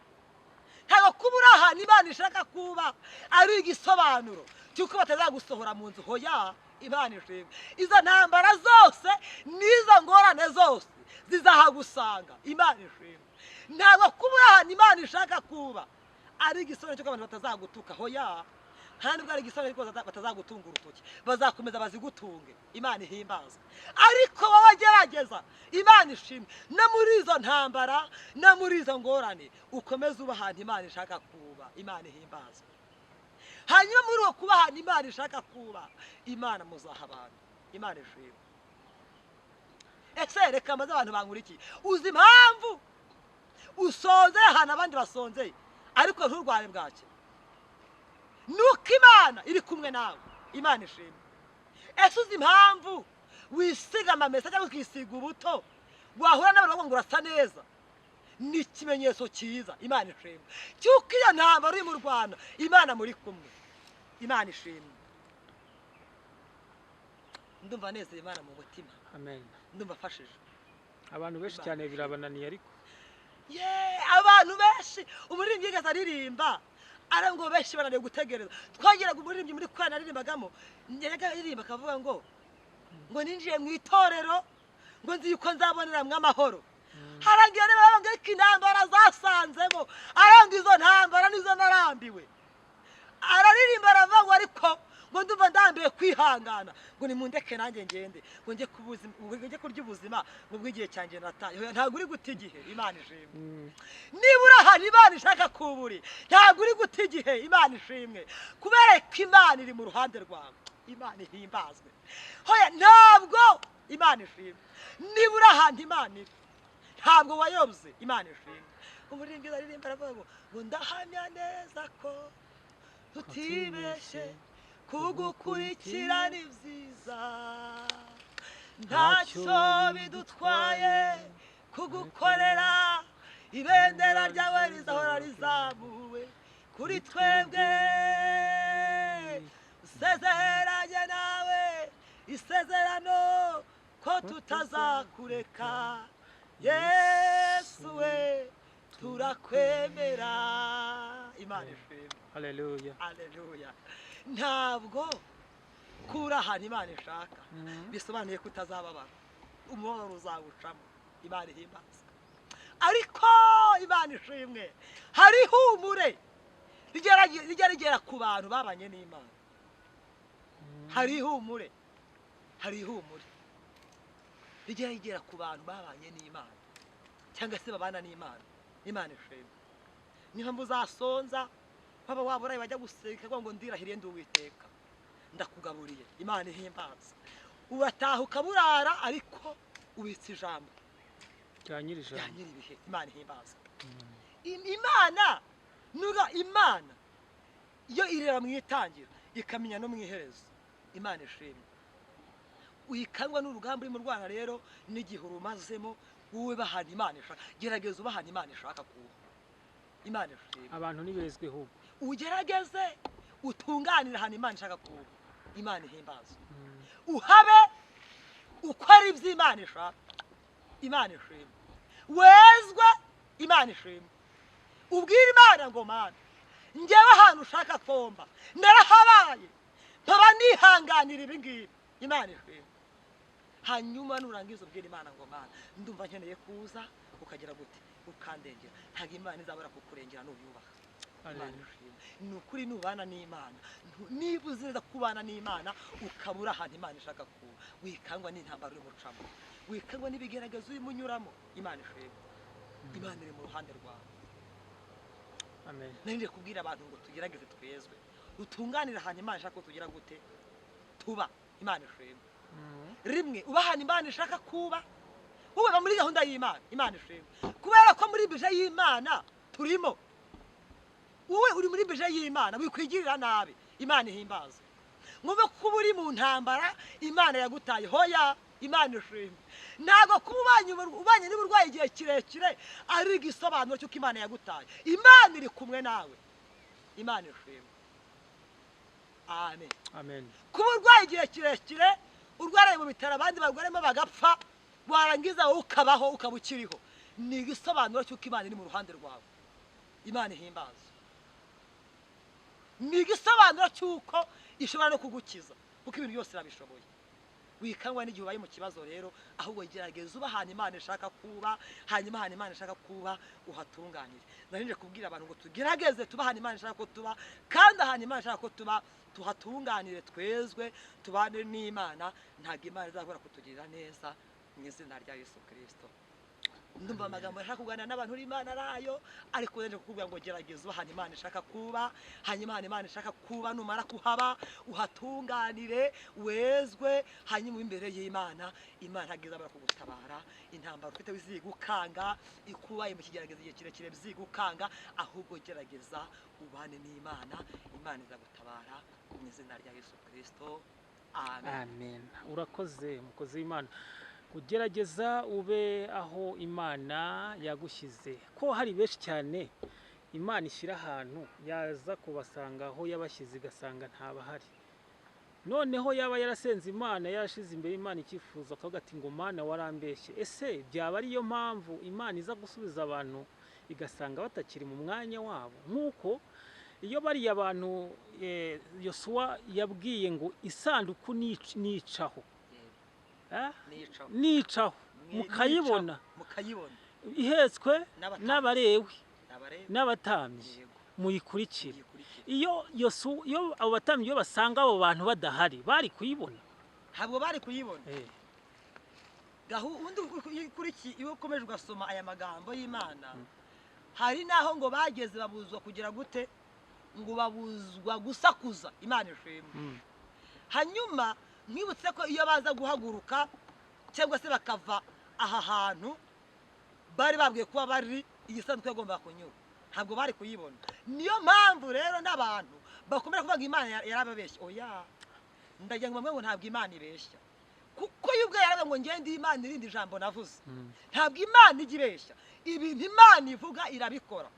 Ntabwo kuba uri ahantu Imana ishaka kuba ari igisobanuro cy'uko batazagusohora mu nzu. Hoya, Imana ishimwe, izo ntambara zose n'izo ngorane zose zizahagusanga. Imana ishimwe, ntabwo kuba uri ahantu Imana ishaka kuba ari igisobanuro cy'uko abantu batazagutuka. Hoya, nta nubwo ari igisobanuro cy'uko batazagutunga urutoki, bazakomeza bazigutunge. Imana ihimbazwe. Ariko wowe gerageza, Imana ishimwe, no muri izo ntambara no muri izo ngorane ukomeze uba ahantu Imana ishaka kuba. Imana ihimbazwe. Hanyuma muri uwo kuba ahantu Imana ishaka kuba, Imana muzaha abantu. Imana ishimwe. Ese reka maze abantu bankurikiye, uzi impamvu usonzeye ahantu abandi basonzeye ariko nturware bwake? Nuko Imana iri kumwe nawe. Imana ishimwe. Ese uzi impamvu wisiga amamesa cyangwa ukisiga ubuto wahura n'abantu bavuga ngo urasa neza? Ni ikimenyetso cyiza. Imana ishimwe, cy'uko iyo ntambara uri mu Rwanda Imana muri kumwe. Imana ishimwe. Ndumva nezeye Imana mu mutima. Amen. Ndumva afashije abantu benshi cyane, birabananiye ariko abantu benshi. Umuririmbyi yigeze aririmba arango benshi bananiye gutegereza. Twagiraga umuririmbyi muri kwana aririmbagamo, yajyaga aririmba akavuga ngo ninjiye mu itorero ngo nzi yuko nzaboneramwo amahoro. Harangira niba ngo ariko intambara zasanzemo, aranga izo ntambara nizo narambiwe. Araririmba aravuga ngo ariko ngo ndumva ndambiwe kwihangana, ngo nimundeke nanjye ngende, ngo njye kurya ubuzima ngo bw'igihe cyanjye nataye. Ntabwo uri guta igihe. Imana ishimwe. Niba uri ahantu Imana ishaka kuburi, ntabwo uri guta igihe. Imana ishimwe, kubera ko Imana iri mu ruhande rwawe. Imana ihimbazwe. Hoya, ntabwo Imana ishimwe. Niba uri ahantu Imana iri, ntabwo wayobye. Imana ishimwe. Umuririmbyi aririmba aravuga ngo ndahamya neza ko tutibeshye, kugukurikira ni byiza, ntacyo bidutwaye kugukorera, ibendera ryawe rizahora rizamuwe kuri twebwe. Usezeranye nawe isezerano ko tutazakureka, Yesu we turakwemera. Imana ishimwe. Haleluya. Haleluya. Ntabwo kuri ahantu Imana ishaka bisobanuye ko utazababara, umubabaro uzawucamo. Imana ihimbaza. Ariko Imana ishimwe, hari ihumure rijya rigera ku bantu babanye n'Imana. Hari ihumure, hari ihumure rijya rigera ku bantu babanye n'Imana cyangwa se babana n'Imana. Imana ishimwe. Niyo mpamvu uzasonza, waba waburaye wajya gusenga ngo ndirahiriye ndi Uwiteka ndakugaburiye. Imana ihimbaza. Urataha ukaburara ariko ubitse ijambo rya nyir'ibihe. Imana ihimbaza. Imana nuga Imana iyo ireba mu itangira ikamenya no mu iherezo. Imana ishimwe. Uyikangwa n'urugamba urimo rwana rero n'igihe urumazemo, wowe bahana Imana ishaka. Gerageza ubahana Imana ishaka kuba. Imana ishimwe. Abantu nibezwe ahubwo ugerageze utunganire ahantu Imana ishaka kuba. Imana ihimbaza. Uhabe ukora ibyo Imana ishaka. Imana ishimwe. Wezwe. Imana ishimwe. Ubwire Imana ngo Mana, njyewe ahantu ushaka komba narahabaye, mpaba nihanganira ibi ngibi. Imana ishimwe. Hanyuma nurangiza ubwire Imana ngo Mana, ndumva nkeneye kuza, ukagira gute ukandengera. Ntabwo Imana izabura kukurengera nuyubaha. Imana ishimwe. Ni ukuri nubana n'Imana, niba uzi neza kubana n'Imana ukabura ahantu Imana ishaka kuba, wikangwa n'intambara urimo ucamo, wikangwa n'ibigeragezo urimo unyuramo. Imana ishimwe. Imana iri mu ruhande rwawe. Amen. Nari kubwira abantu ngo tugerageze twezwe, dutunganire ahantu Imana ishaka ko tugira gute tuba. Imana ishimwe. Rimwe uba ahantu Imana ishaka kuba, wowe ba muri gahunda y'Imana. Imana ishimwe. Kubera ko muri bije y'Imana turimo, wowe uri muri bije y'Imana wikwigirira nabi. Imana ihimbaza. Mwumve ko uri mu ntambara Imana yagutaye. Hoya. Imana ishimwe. Ntabwo kuba ubanye n'uburwayi igihe kirekire ari igisobanuro cy'uko Imana yagutaye. Imana iri kumwe nawe. Imana ishimwe. Amen. Amen. Kuba urwaye igihe kirekire, urwaraye mu bitaro abandi barwaremo bagapfa, warangiza wowe ukabaho ukaba ukiriho, ni igisobanuro cy'uko Imana iri mu ruhande rwawe. Imana ihimbaza. Ni igisobanuro cy'uko ishobora no kugukiza, kuko ibintu byose irabishoboye. Wikangwa n'igihe ubaye mu kibazo rero, ahubwo gerageza uba ahantu Imana ishaka kuba, hanyuma ahantu Imana ishaka kuba uhatunganire. Nari kubwira abantu ngo tugerageze tuba ahantu Imana ishaka ko tuba, kandi ahantu Imana ishaka ko tuba tuhatunganire, twezwe, tubane n'Imana. Ntabwo Imana izahora kutugirira neza mu izina rya Yesu Kristo. Ndumva amagambo ashaka kuganira n'abantu Imana arayo, ariko nje kukubwira ngo gerageza ahantu Imana ishaka kuba, hanyuma ahantu Imana ishaka kuba numara kuhaba uhatunganire, wezwe, hanyuma imbere y'Imana Imana izabura kugutabara. Intambara ufite bizigukanga, ikubaye mu kigerageza igihe kirekire bizigukanga, ahubwo gerageza ubane n'Imana, Imana izagutabara mu izina rya Yesu Kristo. Amen. Amen. Urakoze mukozi w'Imana. Ugerageza ube aho Imana yagushyize. Ko hari benshi cyane Imana ishyira ahantu yaza kubasanga aho yabashyize igasanga ntabahari. Noneho yaba yarasenze Imana, yarashize imbere Imana icyifuzo, akavuga ati ngo Mana warambeshye. Ese byaba ariyo mpamvu Imana iza gusubiza abantu igasanga batakiri mu mwanya wabo? Nk'uko iyo bariya abantu Yosuwa yabwiye ngo isanduku nicaho, nicaho mukayibona, ihetswe n'abarewi n'abatambyi, muyikurikire. Iyo iyo abo batambyi iyo basanga abo bantu badahari bari kuyibona? Ntabwo bari kuyibona. Undi iyo ukomeje ugasoma aya magambo y'Imana, hari naho ngo bageze babuzwa kugira gute, ngo babuzwa gusakuza. Imana ishimwe. Hanyuma mwibutse ko iyo baza guhaguruka cyangwa se bakava aha hantu bari babwiye kuba bari igisanzwe yagomba kunyura, ntabwo bari kuyibona. Niyo mpamvu rero n'abantu bakomera kuvuga ngo Imana yarababeshye. Oya, ndagira ngo ngo ntabwo Imana ibeshya, kuko yo ubwo yaravuze ngo ngende Imana irindi jambo navuze. Ntabwo Imana ijya ibeshya, ibintu Imana ivuga irabikora.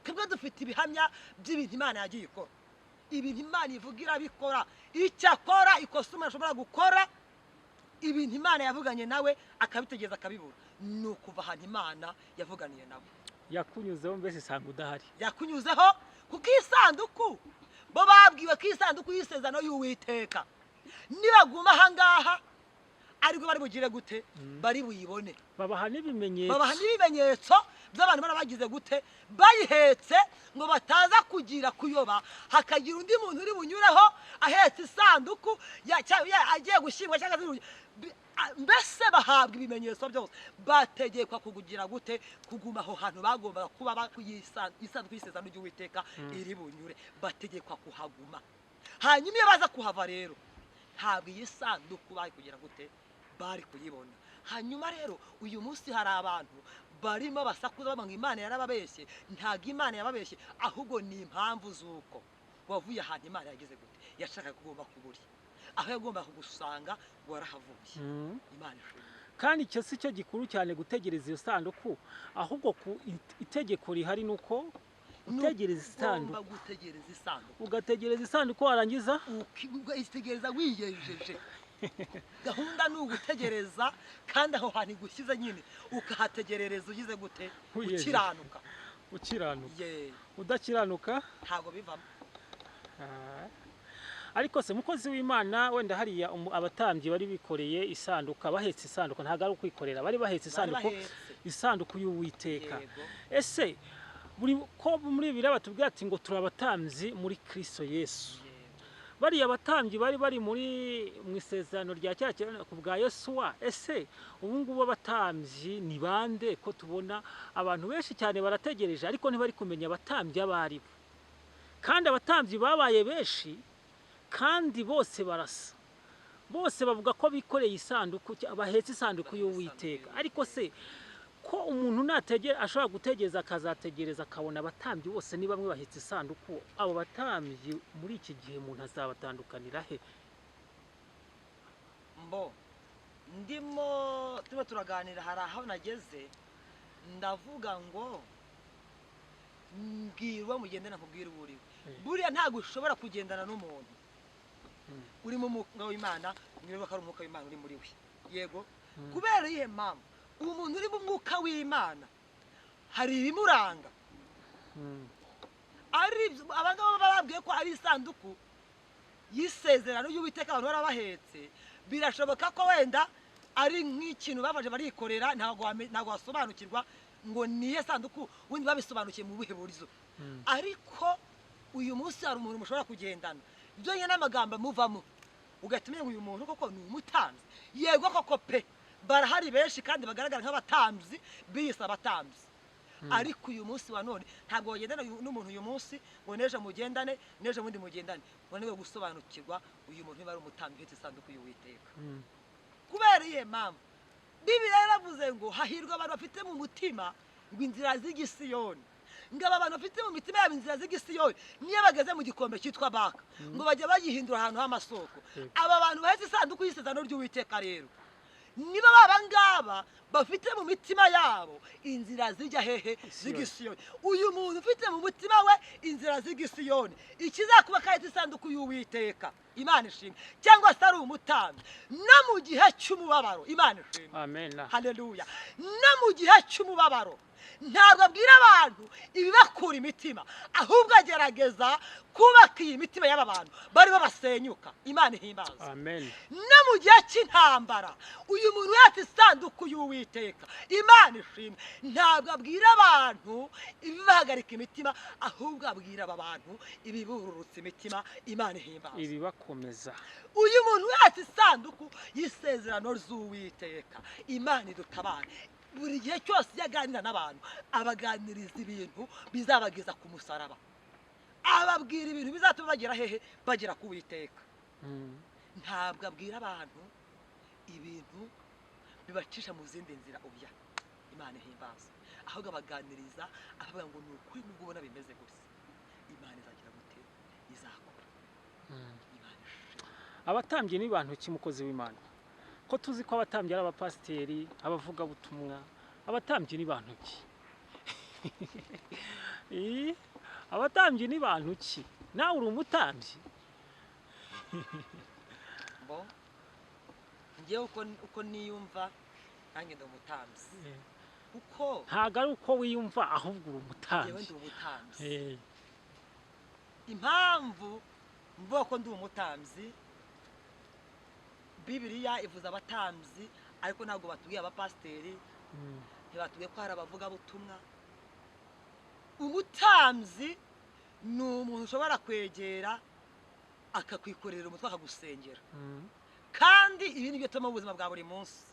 Twebwe dufite ibihamya by'ibintu Imana yagiye ikora. Ibintu Imana ivuga irabikora. Icyakora ikosa umuntu ashobora gukora, ibintu Imana yavuganye nawe akabitegereza akabibura, ni ukuva ahantu Imana yavuganiye nawe. Yakunyuzeho mbese isanga udahari. Yakunyuzeho kuko isanduku bo babwiwe ko isanduku y'isezerano y'Uwiteka nibaguma ahangaha ariko bari bugire gute, bari buyibone. Babaha n'ibimenyetso, babaha n'ibimenyetso by'abantu barabagize gute, bayihetse ngo bataza kugira kuyoba, hakagira undi muntu uri bunyureho ahetse isanduku agiye gushyingwa cyangwa mbese bahabwa ibimenyetso byose, bategekwa kugira gute, kuguma aho hantu bagombaga kuba isanduku y'isezerano ry'Uwiteka iri bunyure, bategekwa kuhaguma. Hanyuma iyo baza kuhava rero ntabwo iyi sanduku bari kugira gute, bari kuyibona. Hanyuma rero uyu munsi hari abantu barimo basakuza bavuga ngo Imana yarababeshye. Ntabwo Imana yababeshye, ahubwo ni impamvu z'uko wavuye ahantu Imana yagize gute, yashakaga kugomba kuburi aho yagomba kugusanga warahavuye. Imana ishimwe. Kandi icyo si cyo gikuru cyane gutegereza iyo sanduku, ahubwo ku itegeko rihari nuko utegereza isanduku, gutegereza isanduku, ugategereza isanduku warangiza ukitegereza wiyejeje. Gahunda ni ugutegereza, kandi aho hantu igushyize nyine ukahategerereza ugize gute, ukiranuka. Ukiranuka. Udakiranuka ntago bivamo. Ariko se mukozi w'Imana, wenda hariya abatambyi bari bikoreye isanduka, bahetse isanduka, ntago ari ukwikorera, bari bahetse isanduku, isanduku y'Uwiteka. Ese buri ko muri Bibiliya batubwira ati ngo turi abatambyi muri Kristo Yesu, bariya abatambyi bari bari muri mu isezerano rya kera ku bwa Yosuwa, ese ubu ngubu abatambyi ni bande? Ko tubona abantu benshi cyane barategereje ariko ntibari kumenya abatambyi abo ari bo, kandi abatambyi babaye benshi kandi bose barasa, bose bavuga ko bikoreye isanduku, bahetse isanduku y'Uwiteka. Ariko se ko umuntu nategera ashobora gutegereza akazategereza akabona abatambyi bose ni bamwe bahetse isanduku, abo batambyi muri iki gihe umuntu azabatandukanira he? Mbo ndimo tuba turaganira, hari aho nageze ndavuga ngo mbwirwa mugendana nkubwira uburiwe. Buriya ntabwo ushobora kugendana n'umuntu uri mu mwuka w'Imana, niba ko ari umwuka w'Imana uri muri we. Yego, kubera iyihe mpamvu? Umuntu uri mu mwuka w'Imana hari ibimuranga. Ari abangaba bababwiye ko ari isanduku y'isezerano y'Uwiteka abantu barabahetse, birashoboka ko wenda ari nk'ikintu babaje barikorera, ntabwo wasobanukirwa ngo niye sanduku, wundi babisobanukiye mu buhe buryo. Ariko uyu munsi hari umuntu mushobora kugendana byonyine n'amagambo amuvamo ugahita umenya ngo uyu muntu koko ni umutambyi. Yego koko pe, barahari benshi kandi bagaragara nk'abatambyi biyise abatambyi, ariko uyu munsi wa none ntabwo wagendana n'umuntu uyu munsi ngo n'ejo mugendane n'ejo bundi mugendane, ngo niwe gusobanukirwa uyu muntu niba ari umutambyi uhetse isanduku y'Uwiteka. Kubera iyihe mpamvu? Bibiliya yaravuze ngo hahirwa abantu bafite mu mutima ngo inzira z'igisiyoni, ngo aba bantu bafite mu mitima yabo inzira z'igisiyoni niyo bageze mu gikombe cyitwa Baka ngo bajya bagihindura ahantu h'amasoko. Aba bantu bahetse isanduku y'isezerano ry'Uwiteka rero niba baba ngaba bafite mu mitima yabo inzira zijya hehe, z'igisiyoni. Uyu muntu ufite mu mutima we inzira z'igisiyoni, ikizakuba kahetse isanduku y'Uwiteka, Imana ishimwe, cyangwa se ari umutambyi no mu gihe cy'umubabaro, Imana ishimwe, amen, haleluya. No mu gihe cy'umubabaro ntabwo abwira abantu ibibakura imitima, ahubwo agerageza kubaka iyi mitima y'aba bantu barimo basenyuka. Imana ihimbaza, amen. No mu gihe cy'intambara uyu muntu yatse isanduku y'Uwiteka, Imana ishimwe, ntabwo abwira abantu ibibahagarika imitima, ahubwo abwira aba bantu ibibururutsa imitima. Imana ihimbaza, ibibakomeza. Uyu muntu yatse isanduku y'isezerano ry'Uwiteka, Imana idutabare. Buri gihe cyose iyo aganira n'abantu abaganiriza ibintu bizabageza ku musaraba, ababwira ibintu bizatuma bagera hehe, bagera ku Uwiteka. Ntabwo abwira abantu ibintu bibacisha mu zindi nzira oya, Imana ihimbaza, ahubwo abaganiriza abavuga ngo ni ukuri nubwo ubona bimeze gutya, Imana izagira gute, izakora. Imana ishimwe. Abatambyi ni bantu ki mukozi w'Imana? Ko tuzi ko abatambyi ari abapasiteri, abavugabutumwa, abatambyi ni bantu ki? Abatambyi ni bantu ki? Nawe uri umutambyi? Bo njyewe uko niyumva nanjye ndi umutambyi. Kuko ntabwo ari uko wiyumva, ahubwo uri njyewe umutambyi. Ndi umutambyi. Impamvu mvuga ko ndi umutambyi, Bibiliya ivuze abatambyi, ariko ntabwo batubwiye abapasiteri, ntibatubwiye ko hari abavugabutumwa. Umutambyi ni umuntu ushobora kwegera akakwikorera umutwe, akagusengera. Kandi ibi ni byo tubamo mu buzima bwa buri munsi.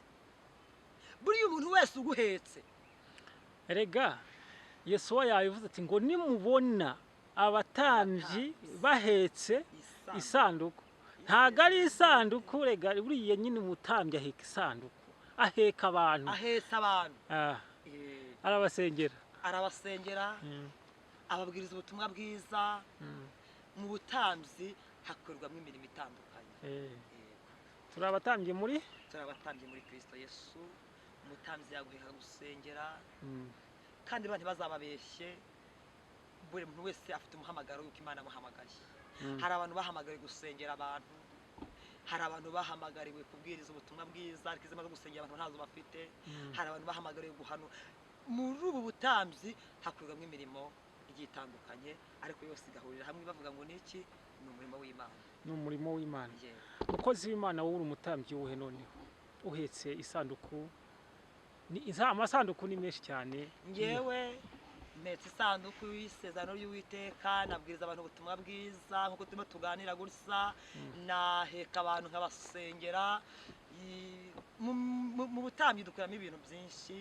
Buriya umuntu wese uguhetse, Erega Yesuwa yabivuze ati ngo nimubona abatambyi bahetse isanduku. Ntabwo ari isanduku rega, buriya nyine umutambyi aheka isanduku, aheka abantu. Ahetse abantu. Arabasengera. Arabasengera, ababwiriza ubutumwa bwiza. Mu butambyi hakorerwamo imirimo itandukanye. Yego. Turi abatambyi muri Turi abatambyi muri Kristo Yesu. Umutambyi yaguheka gusengera, kandi abantu ntibazababeshye. Buri muntu wese afite umuhamagaro w'uko Imana amuhamagaye. Hari abantu bahamagariwe gusengera abantu, hari abantu bahamagariwe kubwiriza ubutumwa bwiza, ariko izo zo gusengera abantu ntazo bafite. Hari abantu bahamagariwe guhanura. Muri ubu butambyi hakorerwamo imirimo igiye itandukanye, ariko yose igahurira hamwe bavuga ngo ni iki? Ni umurimo w'Imana. Ni umurimo w'Imana. Yewe. Umukozi w'Imana, wowe uri umutambyi wuhe noneho uhetse isanduku? Amasanduku ni menshi cyane. Ngewe mpetse isanduku y'isezerano ry'Uwiteka, nabwiriza abantu ubutumwa bwiza nk'uko turimo tuganira gutya, naheka abantu nkabasengera. Mu butambyi dukoramo ibintu byinshi: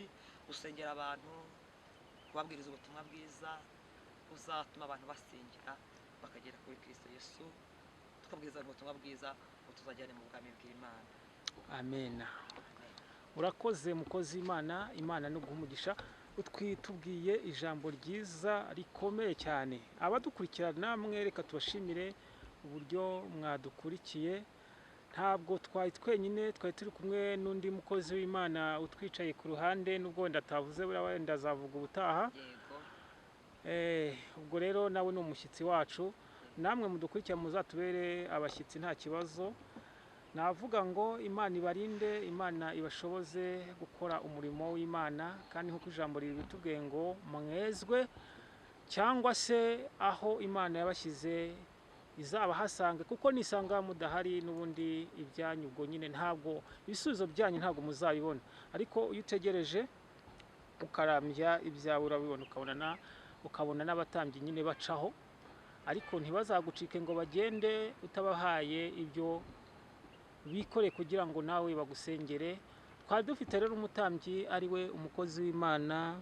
gusengera abantu, kubabwiriza ubutumwa bwiza buzatuma abantu basengera bakagera kuri Kristo Yesu, tukabwiriza abantu ubutumwa bwiza ngo tuzajyane mu bwami bw'Imana. Amena. Urakoze mukozi w'Imana, Imana no guha umugisha. Utwitubwiye ijambo ryiza rikomeye cyane. Abadukurikira namwe, reka tubashimire uburyo mwadukurikiye. Ntabwo twari twenyine, twari turi kumwe n'undi mukozi w'Imana utwicaye ku ruhande, nubwo wenda atavuze, buriya wenda azavuga ubutaha. Yego. Ubwo rero nawe ni umushyitsi wacu. Namwe mudukurikira muzatubere abashyitsi, nta kibazo. Navuga ngo Imana ibarinde, Imana ibashoboze gukora umurimo w'Imana, kandi nk'uko ijambo ribitubwiye ngo mwezwe, cyangwa se aho Imana yabashyize izabahasange, kuko nisanga mudahari n'ubundi ibyanyu ubwo nyine ntabwo ibisubizo byanyu ntabwo muzabibona. Ariko iyo utegereje ukarambya ibyawe urabibona, ukabona n'abatambyi nyine bacaho, ariko ntibazagucike ngo bagende utabahaye ibyo bikoreye kugira ngo nawe bagusengere. Twari dufite rero umutambyi ari we umukozi w'Imana,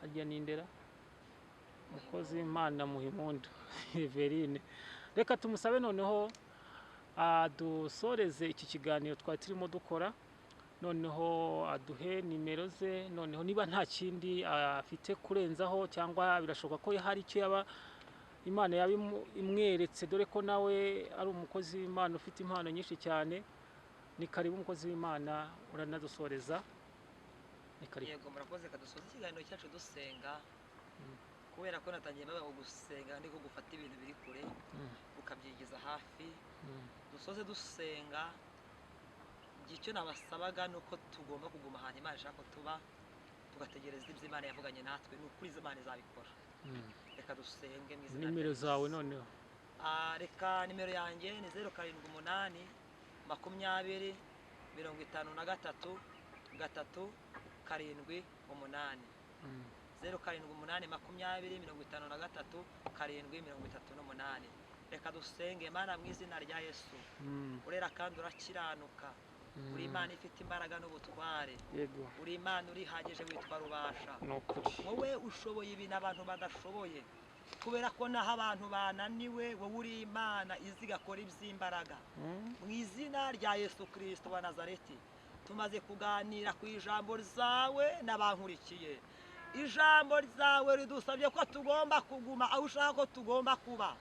harya nindera umukozi w'Imana Muhimpundu Everine. Reka tumusabe noneho adusoreze iki kiganiro twari turimo dukora, noneho aduhe nimero ze, noneho niba nta kindi afite kurenzaho, cyangwa birashoboka ko hari icyo yaba Imana yaba imweretse, dore ko nawe ari umukozi w'Imana ufite impano nyinshi cyane. Ni karibu umukozi w'Imana, uranadusoreza. Ni karibu. Yego, murakoze. Kadusoza ikiganiro cyacu dusenga, kubera ko natangiye mbaga ngo gusenga ndiko gufata ibintu biri kure ukabyigiza hafi. Dusoze dusenga. Icyo nabasabaga ni uko tugomba kuguma ahantu Imana ishaka ko tuba, tugategereza ibyo Imana yavuganye natwe. Ni ukuri Imana izabikora. Reka dusenge mu izina rya Nimero zawe Yesu. noneho. Reka nimero yanjye ni 078 20 53 3 7 8. 078 20 53 7 38. Reka dusenge. Mana, mu izina rya Yesu, urera kandi urakiranuka, uri Imana ifite imbaraga n'ubutware, Yego. uri Imana urihagije, witwa Rubasha. Ni ukuri. Wowe ushoboye ibintu abantu badashoboye, kubera ko naho abantu bananiwe, wowe uri Imana izi igakora iby'imbaraga. Mu izina rya Yesu Kirisito wa Nazareti, tumaze kuganira ku ijambo ryawe n'abankurikiye. Ijambo ryawe ridusabye ko tugomba kuguma aho ushaka ko tugomba kuba.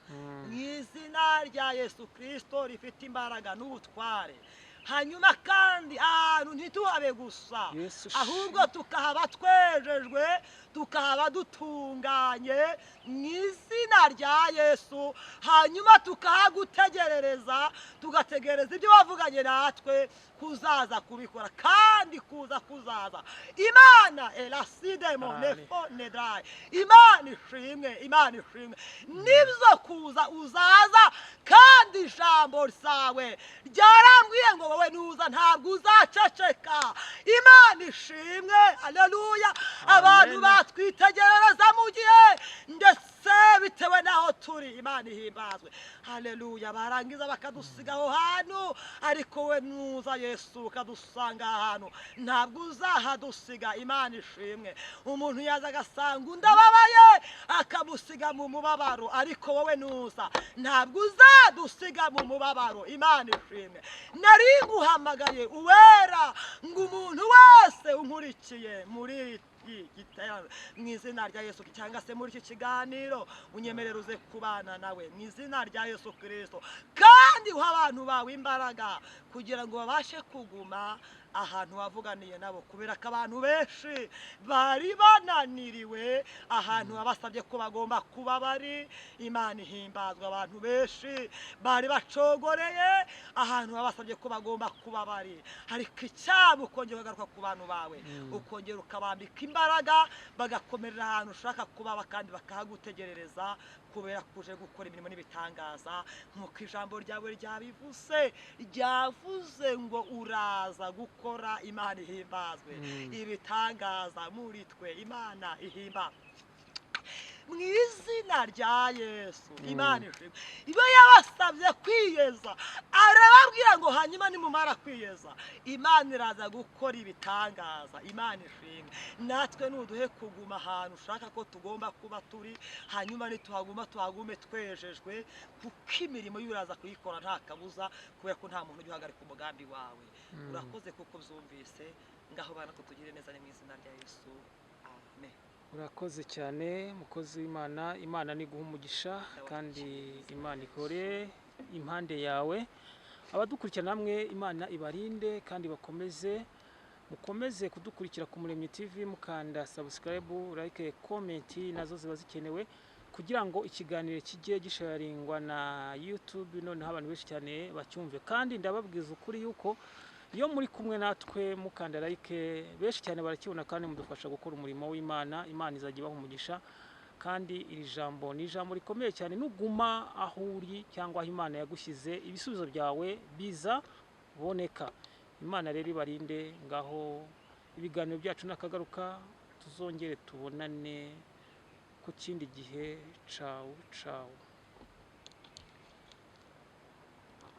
Mu izina rya Yesu Kirisito rifite imbaraga n'ubutware. Hanyuma kandi ahantu ntituhabe gusa, Yesu ahubwo tukahaba twejejwe, tukahaba dutunganye mu izina rya Yesu. Hanyuma tukahagutegerereza, tugategereza ibyo wavuganye natwe kuzaza kubikora, kandi kuza kuzaza. Imana erasidemo Amen. nefo nedrayi. Imana ishimwe, Imana ishimwe. Nibyo kuza uzaza, kandi ijambo ryawe ryarambwiye ngo wowe nuza ntabwo uzaceceka. Imana ishimwe, haleluya. Abantu Amen. batwitegerereza mu gihe ndetse bitewe n'aho turi. Imana ihimbazwe, haleluya. Barangiza bakadusiga aho hantu, ariko we nuza Yesu ukadusanga ahantu, ntabwo uzahadusiga. Imana ishimwe. Umuntu yaza agasanga undi ababaye, akamusiga mu mubabaro, ariko wowe nuza ntabwo uzadusiga mu mubabaro. Imana ishimwe. Nari nguhamagaye uwera, ngo umuntu wese unkurikiye muri iki giterane mu izina rya Yesu, cyangwa se muri iki kiganiro, unyemerere uze kubana nawe mu izina rya Yesu Kristo, kandi uha abantu bawe imbaraga kugira ngo babashe kuguma ahantu wavuganiye nabo, kubera ko abantu benshi bari bananiriwe ahantu wabasabye ko bagomba kuba bari. Imana ihimbazwa. Abantu benshi bari bacogoreye ahantu wabasabye ko bagomba kuba bari, ariko icyaba ukongera ukagaruka ku bantu bawe, ukongera ukabambika imbaraga, bagakomerera ahantu ushaka kuba, kandi bakahagutegerereza, kubera ko uje gukora imirimo n'ibitangaza nk'uko ijambo ryawe ryabivuze. Ryavuze ngo uraza gukora. Imana ihimbazwe. Ibitangaza muri twe. Imana ihimbazwe mu izina rya Yesu. Imana ishimwe. Iyo yabasabye kwiyeza, arababwira ngo hanyuma nimumara kwiyeza, Imana iraza gukora ibitangaza. Imana ishimwe. Natwe nuduhe kuguma ahantu ushaka ko tugomba kuba turi, hanyuma nituhaguma tuhagume twejejwe, kuko imirimo yo uraza kuyikora nta kabuza, kubera ko nta muntu ujya uhagarika umugambi wawe. Urakoze kuko ubyumvise. Ngaho bana ko tugire neza, ni mu izina rya Yesu, amen. Urakoze cyane mukozi w'Imana. Imana niguha umugisha, kandi Imana ikore impande yawe. Abadukurikira namwe, Imana ibarinde kandi bakomeze, mukomeze kudukurikira ku Muremyi TV, mukanda subscribe, like, comment, nazo ziba zikenewe kugira ngo ikiganiro kijye gisharingwa na YouTube, noneho abantu benshi cyane bacyumve. Kandi ndababwiza ukuri yuko iyo muri kumwe natwe mukanda like, benshi cyane barakibona, kandi mudufasha gukora umurimo w'Imana. Imana izajya ibaha umugisha. Kandi iri jambo ni ijambo rikomeye cyane. Nuguma aho uri cyangwa aho Imana yagushyize, ibisubizo byawe biza boneka. Imana rero ibarinde. Ngaho ibiganiro byacu nakagaruka, tuzongere tubonane ku kindi gihe. Cawu cawu.